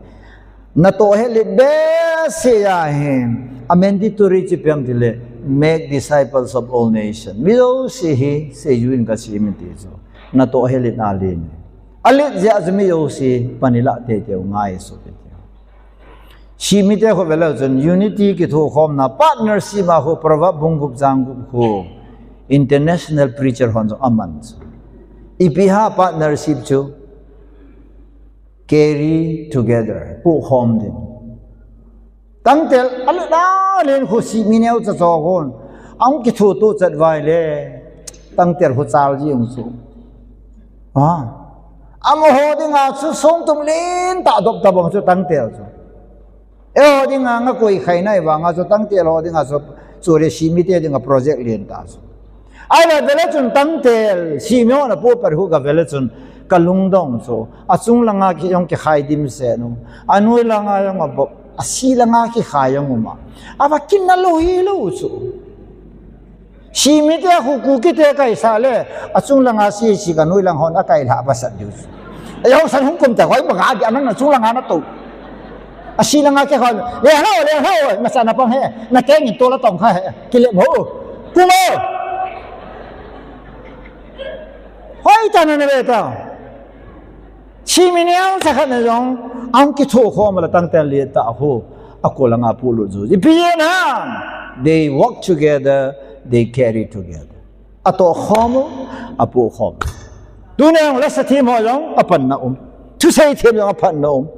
Na toh helit behseh a hin, a mandatory chi piam ti le, make disciples of all nation. Mi jouse hi, seijui in ka simin ti chu. Na toh helit na len. A let jeh a chu mi jouse, pan i la teitei u ngai so teitei. Simite khu ve leu chun unity kithokhomna partnership a khu Proverb bung gup chang gup khu international preacher hon jong aman chu. Ipi ham partnership chu carry together, pukhom ding. Tangtel a le da len khu simi neo cha cho hon. Ahung kithoto chat vai le. Tangtel khu chal ji ung chu. Ha. Amaho dinga chu songtum lentah dop tabang chu tangtel chu. Eiho dinga nga koi khai nai vanga chu tangtel ho dinga chu, chu le simite dinga project lentah chu. Ai la vele chun tangtel simi ho na pu per hu ka vele chun ka lungdong chu. A chung langa ki jong kikhai dimset nu. A noi langa jong a bop, a si langa kikhai jong uma. A va kin na lou hi lou chu. Simite khu Kukite kaisa le, a chung langa si si ka noi lang hon a kai lha ba sat diu. A jong san hung kum ta hoi ba ga di anang na chung langa na to. A si langa ke hon, le hlo, le hlo, ma sa na pang he, na ke ngin to la tong kha he, ki le mo. Ku mo. Hoi ta na na be ta. Simi neo cha khat na jong, ahung kithokhom la tangtel lentah khu, a ko langa pu lut ju. Ipi jeh ham, they work together, they carry together. A tohkhom u, a pukhom u. Tuni jong lasa them ho jong a panna um. Thusei them jong a panna um.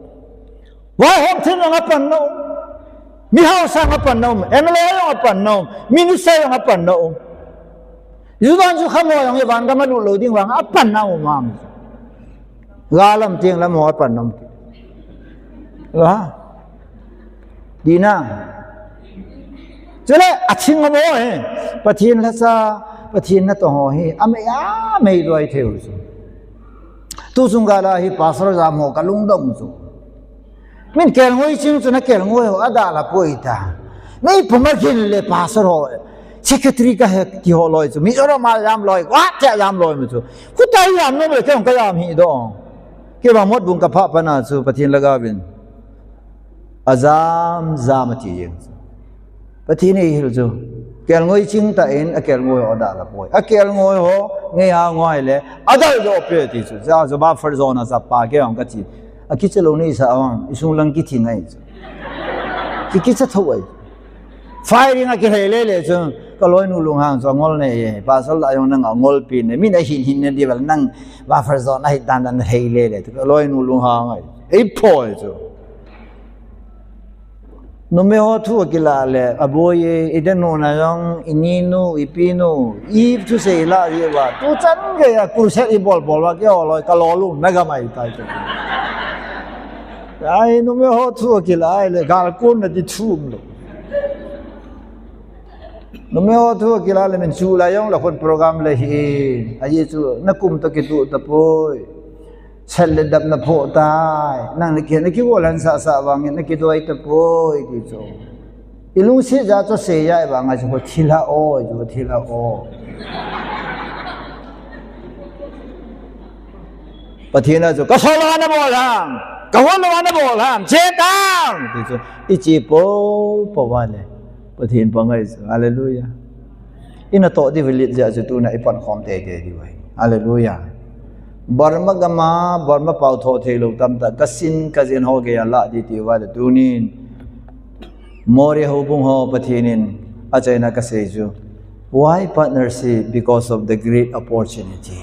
Vaihom them jong a panna um. Mi hausa jong a panna um. M L A jong a panna um. Minister jong a panna um. Judan ju kham ho jong i van gam a lut lou ding vang a panna um am. Ga lam tieng lam ho a panna um. La. Dina. Chule a ching mo he. Pathen lasa, Pathen natong ho hi. A mei a mei loi thei u chu. Tu chung ga la hi pastor jam ho ka lungdong chu. Min kelngoi ching chu na kelngoi ho a da la poi ta. Mei pum a gin le pastor ho. Secretary ka he ti ho loi chu. Mizoram a jam loi. Wa cha jam loi mu chu. Khu ta jam nom le kei ka jam hi do. Kei ba mot bung ka pha pa na chu Pathen la ga vin. A jam jam a ti jeng chu. Pathen ei hil chu. Kelngoi ching ta in a kelngoi ho da la poi. A kelngoi ho ngei a ngoi le. A dal jo pe ti chu. Ja jo ba far jo na sa pa ke ang ka ti. A kicha lou ni sa ang. I sung lang kithi ngai chu. Ki kicha tho ai. Firing a kihei le le chu. Ka loinu lunghang chu a ngol nei. Pastor la jong nang a ngol pi nei. Min a hin hin nei di val nang ba far jo na hi dan dan hei le le. Ka loinu lunghang ai. Ei poi chu. Numei ho thu akilah le, aboi e, i danu na jong, i ninu, i pinu, i thusei lah jeh uva. Tu chan geiya, crusade i bol bol uva, keiho loi, ka lolum, na gamai tai tu. Ai, numei ho thu akilah le, gal kon na ti thum lou. Numei ho thu akilah le, min chu la jong la khun program le hi. Ajeh chu, na kum toh kituh tapoi. Sel le dap na phoh tai. Nang na ki, na kigol han sah sah vangin na kidoi tapoi ti chu. I lungset jeh chu seiya i vang a chu thilha o, chu thilha o. Pathen a chu, ka sol a na bol ham, ka hol a na bol ham, che tang. Ti chu, i che po, po va le. Pathen pangai chu. Hallelujah. I natoh diu vet jeh chu tuna i pankhom teitei diu ahi. Hallelujah. Burma gam a, Burma pao tho thei lou tamtah, ka sin, ka jen ho geiya lah di ti uva le tunin. Moreh houbung ho Pathen in achaina kasei chu. Why partnership? Because of the great opportunity.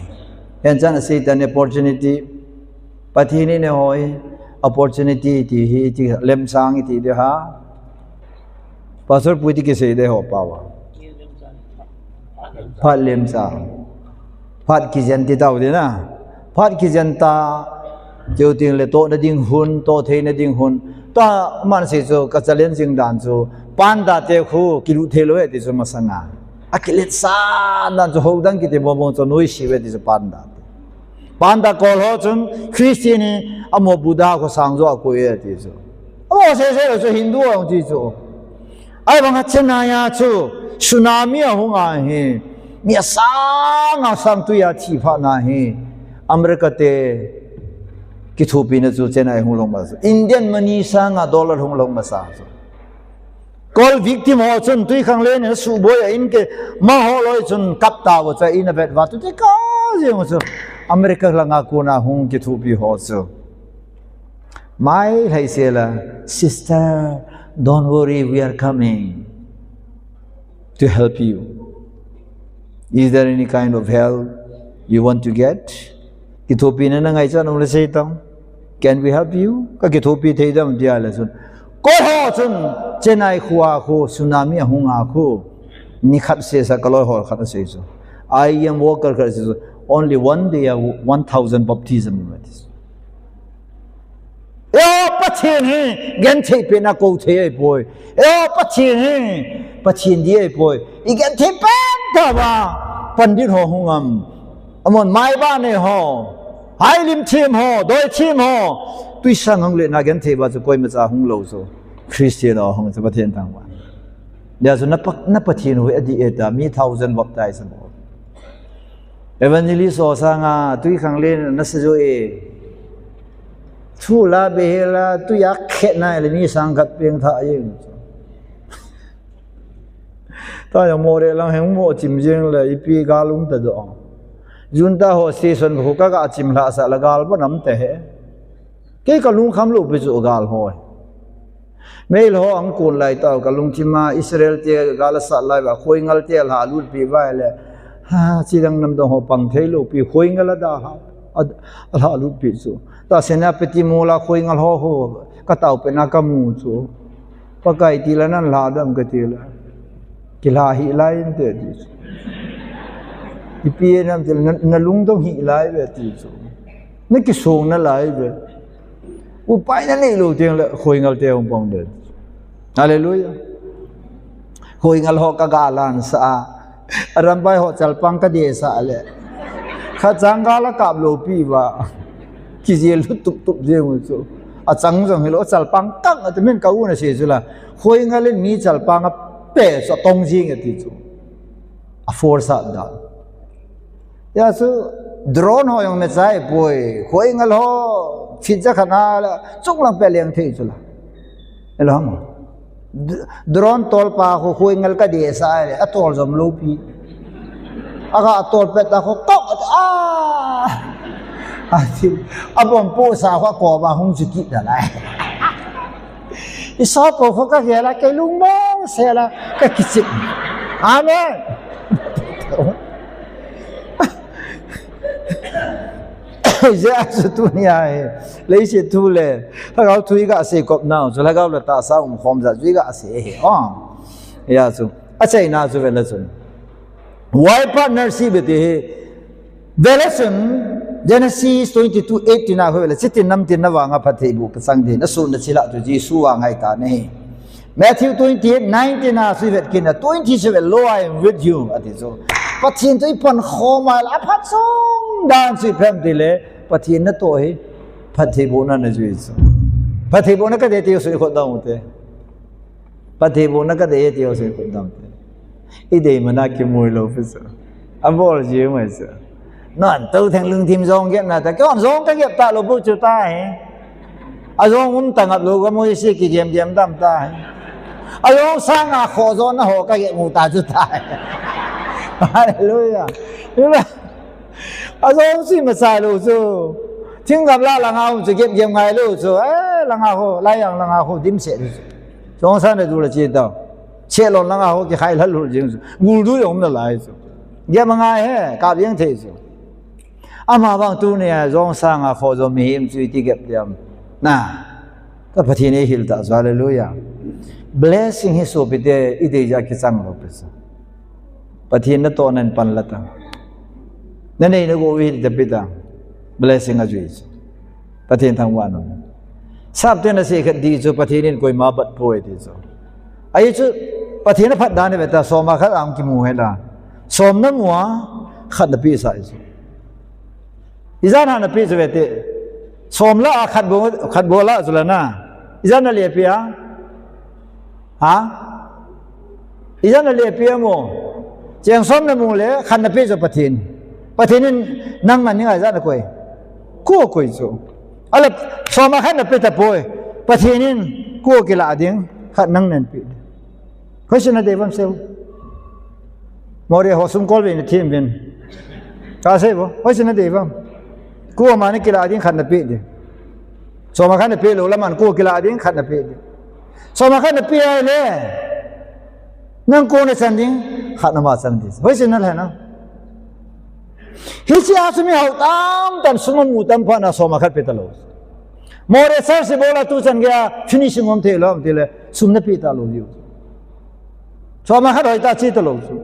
Hiche chan a Satan opportunity. Pathen in eiho opportunity ti hi ti lemchang ti de ha. Pastor pu ti kisei de ho pa va. Phat lemchang. Phat kijen ti tau de na. Phat kijen ta. Cheu ting le toh na ding hun, toh thei na ding hun. Ta man sei chu ka challenging dan chu. Panda te khu kilut thei lou e ti chu masanga. A kilet san dan chu ho dang kiti bong bong chu noise ve ti chu panda te. Panda kol ho chun Christian hi amo Buddha kho sang jo a koi e ti chu. Amo sei sei chu Hindu a ti chu. Ahivang a Chennai a chu tsunami ahung ahi. Mi asang asang tui a thi phat na hi. America te kithopina chu Chennai hung lhung masa. Indian money sang a dollar hung lhung masa chu. Kol victim ho chun tui khanglen in suboi a in ke ma ho loi chun kap tauva chu in a vet uva tu te ka jeng chu America langa kona hung kithopi ho chu. Mai lhai sela, sister, don't worry, we are coming to help you. Is there any kind of help you want to get? Kithopina na ngaichat nom le sei tang. Can we help you? Ka kithopi thei dem tia le chun. Kol ho chun Chennai khua khu tsunami ahung a khu. Ni khat sesa ka loi hol khat asei chu. I am worker khat asei chu. Only one day, one thousand baptism. Eiho Pathen hi genthei pen a kou thei ahipoi. Eiho Pathen hi Pathen dih ahipoi. I genthei pen tauva pandit ho hung am. Amon maiba nei ho. Hailim thim ho, doi thim ho. Tuisang hung le na genthei ba chu koimacha hung lou chu. Christian ho hung chu Pathen thangvah. Dia chu na pa, na Pathen hu adih e ta, mi thousand baptize mo. Evangelist ho sanga tui khanglen na sa jo e. Thu la be hela tui a khet na le mi sang khat peng tha e. Ta jong Moreh lang heng mo chim jeng le ipi gal um ta do. Junta ho station khu ka ga chim lhah sah la gal bon um ta he. Kei ka lungkham lou pi chu gal ho. Mei lo ang kun lai tau ka lungthim a Israel te gal a sat lai uva Khoingal te a lha lut pi uva le. Ha, chi dang nam dang ho pang thei lou pi Khoingal a da ha. A, a lha lut pi chu. Ta Senapati mol a Khoingal ho ho ka tao pen a ka mu chu. Pakai ti la nan lha dam ka ti la. Ki lha hi lai inte ti chu. Ipi nam ti la na, na lungdong hi lai ve ti chu. Na kisong na lai ve. Upai na nei lou teng le Khoingal te hung pang de. Hallelujah. Khoingal ho ka ga lan sa a. Arambai ho chalpang ka de sa le. Khat chang gal a kap lou pi uva. Kijel lu tup tup jeng u chu. A chang jong hilou chalpang kang a ti min ka u na se chu la. Khoingal in mi chalpang a pe chu tong jing a ti chu. A force a da. Ya chu drone ho jong me chai poi. Khoingal ho fit ja khana la chung lang pe leng thei chu la. Elo hang. D-, drone tol pa khu Khoingal ka de sa le, a tol jom lou pi. A ga tol pet ta khu kok a, a. A ti, a bom pu sa khu ko ba hung chu ki da lai. I so po khu ka ge la ke lung mo se la ka ki chip. Amen. Hijeh a chu tunia hi, leiset thu le lhagao thu iga sei kop nau chu, lhagao le tahsa umkhom jeh a chu iga sei hi. Oh. Hijeh a chu, achaina chu vele chun, why partnership ti hi, vele chun, Genesis twenty-two eighteen a khu vele, chitin namtin na vanga phattheiboh kachang din, asun na chila chu Jesu a ngai ta nahi. Matthew twenty-eight nineteen a chu vet kit na, twenty chu vet, "Lo, I am with you," ati chu. Pathen chu ipan khom a, aphat chom dan chu ipi ham tile, Pathen natoh hi phattheibohna najui chu. Phattheibohna kadei ti chu ikhut dam u te. Phattheibohna kadei ti chu ikhut dam u te. Idei mana kimu lou pi chu. Abol ji mai chu. Nangtou theng lungthim jong gepna ta. Kei jong kagep talou bou chu tahi. Ajong um tangap lou ka mu isi kigem gem dam tahi. Ajong sanga kho jong na ho kagep mu ta chu tahi. Hallelujah. Ajong si masa lou chu. Thinggam la langa um chu gep gem ngai lou chu. Eh, langa ho, lai jang langa ho dimset lou chu. Jong sa na du la chi ta. Chelon langa ho kikhai lhal lhul jing chu. Gul du jong um nalai chu. Gem ngai he, kap jeng thei chu. Ama vang tunia jong sanga kho jong mihem chu iti gep diam. Na. Ka Pathen eihil ta chu, hallelujah. Blessing hi sopite idei jeh a kichang lou pi chu. Pathen natoh nan pan la ta. Nanei nagou hi ta pi ta. Blessing ajui chu. Pathen thangvah in um. Sapte nasei khat ding chu Pathen in koima bat poi ti chu. Ahi chu Pathen aphat dan hi ve ta, soma khat a um kimu hi la. Som namu a, khat napeh sah hi chu. Ijat ham napeh chu ve te. Som la a khat bou, khat bou la chu la na. Ijat nale peh a. Ha? Ijat nale peh a mo. Cheng som namu le, khat napeh chu Pathen. Pathen in nangman ninga ijat nakoi. Ko koi chu. Ahile, soma khat napeh tapoi. Pathen in ko kilah ding, khat nang nan peh ding. Hoiche nadei uvam seiyu. Moreh ho sum kol ve nathem uvin. Kasei bou, hoiche nadei uvam. Ko ama nakilah ding khat napeh ding. Soma khat napeh lou le aman ko kilah ding khat napeh ding. Soma khat napeh ahile, nang ko nachan ding, khat nama chan ding. Hoiche nalhai na. Hiche a chu mi hao tamtah in sum amu tam phat na soma khat pe talou. Moreh church ibol a tuchan geiya finishing um thei lou ham tile sum napeh talou jeh u. Soma khat hoitah che talou chu.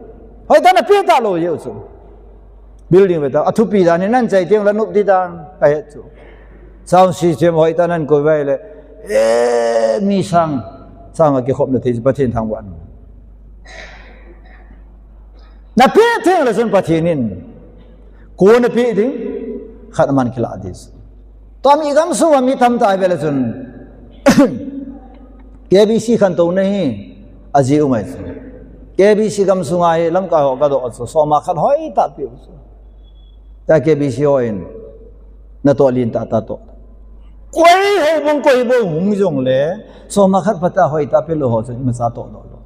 Hoitah napeh talou jeh u chu. Building ve ta, athupi dan hi nan chai teng le nop di dan kahet chu. Sound system hoitah nan koi uva ahile, eh, mi sang, sang a kikhopna thei chu Pathen thangvah in um. Napeh theng le chun Pathen in ko napeh ding, khat aman kilah ding. Tua mi gamsung a mi tamtah ive le chun K B C khantouna hi ajeh um ahi chu. K B C gamsung a hi lamkai ho kadoh chu, soma khat hoitah peh u chu. Tua K B C ho in natoh lentah tah toh. Koi houbung koi bou hung jongle, soma khat phatah hoitah pelou ho chu imacha tohdoh lou.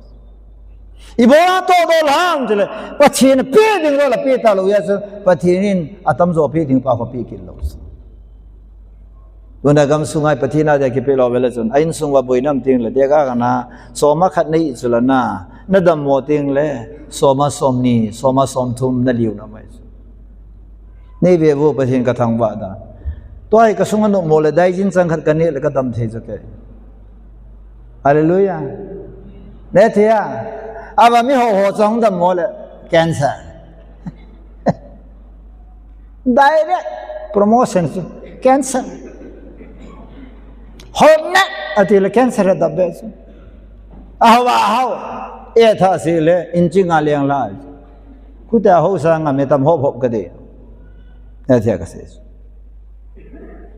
Ibola tohdoh lou ham tile, Pathen in peh ding lou la peh talou jeh a chu, Pathen in atamjo peh ding pa ho peh kit lou chu. Tuna gamsung a hi Pathen a dia kipeh lou ve le chun, a insung uva boina um teng le, dega kana, soma khat nei chu la na, nadammo teng le, soma somni, soma somthum naliu na mai chu. Nei ve vo Pathen kathangvah dan. Tua hi kasung a nopmo le, daijin chang khat kaneh le kadam thei chu kei. Hallelujah. Neh thei a. Ava mi ho ho chang dammo le, cancer. Direct promotion chu, cancer. Hol ne, ati le cancer adap be chu. Ahao, ahao. E tha si le, inchi nga leng lai. Kute ahao sanga mi tam hop hop kadei. Atia kasei.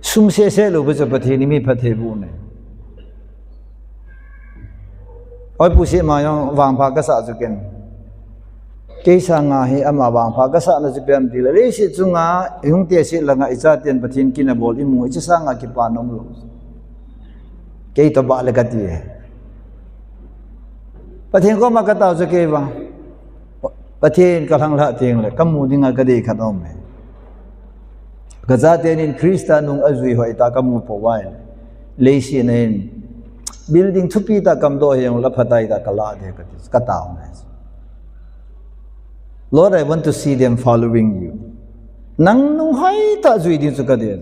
Sum sese lou pi chu Pathen in mi phattheiboh ne. Oi pu si ma jong vangpha kasah chu ken. Kei sanga hi ama vangpha kasahna chu ipi ham tile, leiset chunga, ihung teset langa ichaten Pathen kin abol imu, hiche sanga kipana umlou. Kei toh bah le kati. Pathen koma katao chu kei vang. Pathen kalhanglhah teng le, kamu dinga kadei khat aum e. Kachaten in Christa nung ajui hoitah kamu pou vai. Leiset a hin building thupi tah kadoh hijongle phatah tah kalah ding kati, katao ngai. Lord, I want to see them following you. Nang nunghoi tah jui ding chu kadei.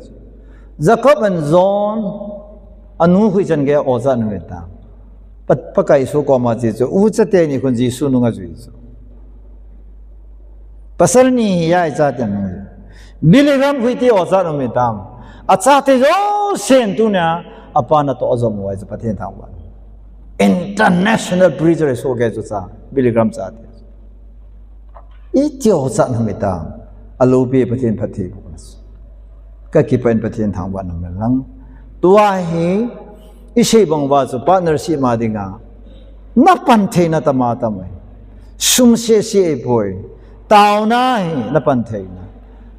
Jacob and John, anu khu ichan gei a o cha nung le ta. Pa, Pakai Jesu koma che chu, ucha teni khun Jesu nunga jui chu. Pasal ni hi a icha teni nung. Billy Graham khu iti o cha nung le ta. Acha te jousen tunia, apa natoh ajom uva chu Pathen thangvah. International preacher Jesu gei chu cha, Billy Graham cha te. Iti o cha nung le ta. Alopi Pathen phatthei boh na. Kakipah in Pathen thangvah nung le lang. Tua hi, isei bang uva chu partnership ma dinga. Napan theina tama tama. Sum sese ahipoi. Taona hi napan theina.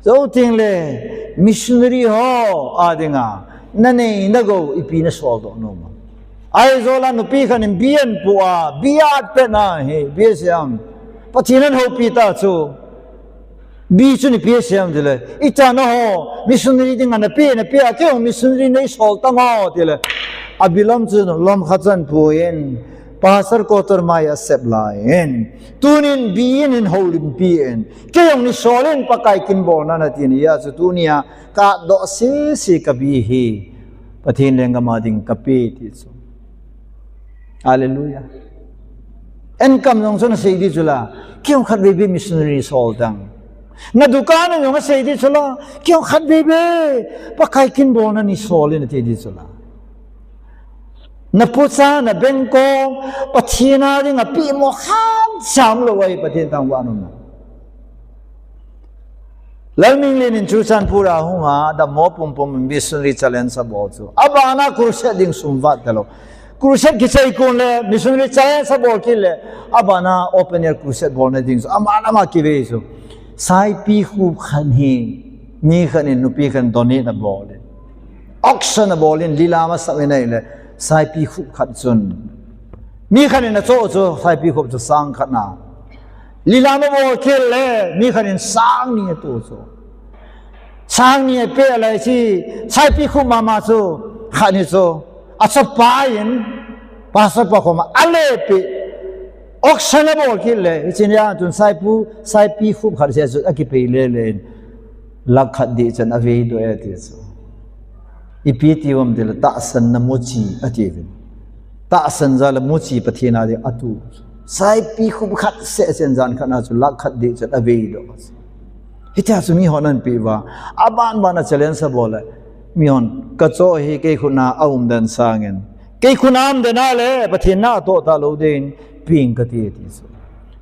Jou teng le missionary ho a dinga. Nanei nagou ipi nasol doh nom am. Aizawl a nupi khat in B A po a, B A pet na hi, B A siam. Pathen in houpi ta chu. B chu ni P S M tile. Icha naho, missionary dinga nape, nape a kei jong missionary nei sol tang o tile. Abilom chu lom khat chan pu in. Pastor quarter mai a sep lai in. Tunin B in hin houlimpi in. Kei jong nei sol in Pakai kin bolna nati ni a chu tunia kadoh sese kabi hi. Pathen lenggam a ding kape ti chu. Hallelujah. Enkam jong chu nasei di chu la. Kei jong khatvei vei missionary sol tang. Na dukan jong asei di chu la. Kei jong khatvei vei. Pakai kin bolna nei sol in ati di chu la. Na poisa, na bank kong, Pathen a dinga pimo khat cham lou ahi Pathen thangvah nom na. Lalminlen in Churachandpur a hung a, dammo pumpum in missionary challenge abol chu. Abana crusade ding sum vat talou. Crusade kichai kon le, missionary challenge abol kit le, abana open air crusade bolna ding chu. Ama, ama kive chu. Saipikhup khat hi, mi khat in nupi khat in donate abol le. Auction abol in, lilam asam in ahile, saipikhup khat chun. Mi khat in acho chu, saipikhup chu sang khat na. Lilam abol kit le, mi khat in sang ni ato chu. Sang ni ape le chi, saipikhup mama chu, khat ni chu. Achapa in, pastor pa koma, alepi. Auction abol kit le, hiche nia chun saipu, saipikhup khat se chu, akipe le le in. Lakh khat ding chan avei doh e ati chu. Ipi ti uvam tile tahsanna muchi ati uvin. Tahsan jal a muchi Pathen a ding atu. Saipikhup khat seh chen jan khat na chu lakh khat ding chan avei doh. Hitia chu mihon ahin pe uva. Aban ban a challenge abol le. Mihon kacho hi kei khut na aum den sangin. Kei khut na aum den a le Pathen na atoh talou ding ping kati ati chu.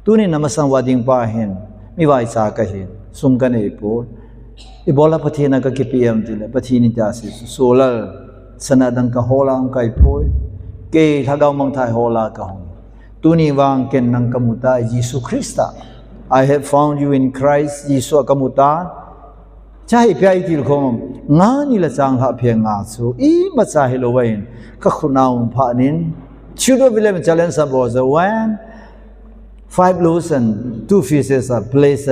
Tunin amasang uva ding pa hin, mi vaicha kahin, sum kanei pon. Ibola Pathen a kakipe em tile, Pathen in tia asei chu, Solal, sana dang kahol a hung kahi poi. Kei lhagao mangthah hol a kahung. Tuni vang ken nang kamu tai, Jesu Christa. I have found you in Christ, Jesu a kamu tai. Cha hi pi a itil khom, nga ni le changlhah phe nga chu, imacha hilou vin, kakhut na um phat in, Theodore William challenge abol chu, when five loaves and two fishes are blessed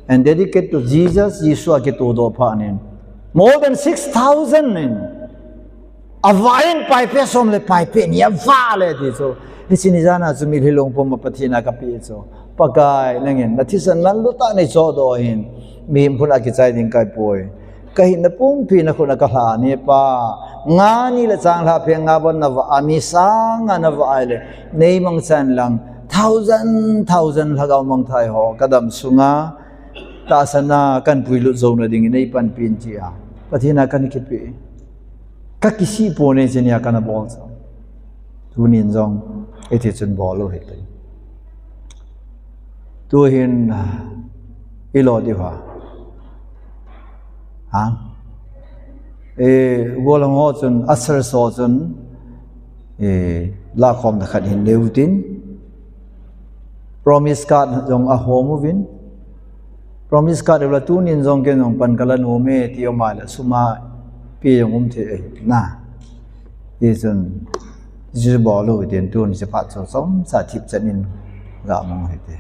and dedicated to Jesus, Jesu a kitodoh phat in, more than six thousand in, Avah in paipe som le paipe ni avah le ti chu. Hiche ni jan a chu mitlhi lungpum a Pathen a kape chu. Pakai nangin nathisan lanlut a neichohdoh in. Mihem khut a kichai ding kahi poi. Kahinna pumpi nakhut a kalha e Pa. Nga ni le changlhah phe nga bon navah a mi sang nga navah a le. Neimangchan lang thousand, thousand lhagao mangthah ho kadam sunga. Tahsan a kahin puilut jouna dingin eipanpi in tia. Pathen a kahin kipe. Kakisih pon e hiche nia kana bol chu. Tunin jong, iti chun bol u hite. Tuhin, ilo diu ham. Ha? E, gollhang ho chun, ushers ho chun, e, lakhomna khat hin leu tin. Promise card jong ahom uvin. Promise card ula tunin jong ken jong pan kala nom e ti um a le sum a pe jong um thei ahi na. Hichun, hichu bol u hitin tun hiche phat chu chomcha thipchan in gamong hite.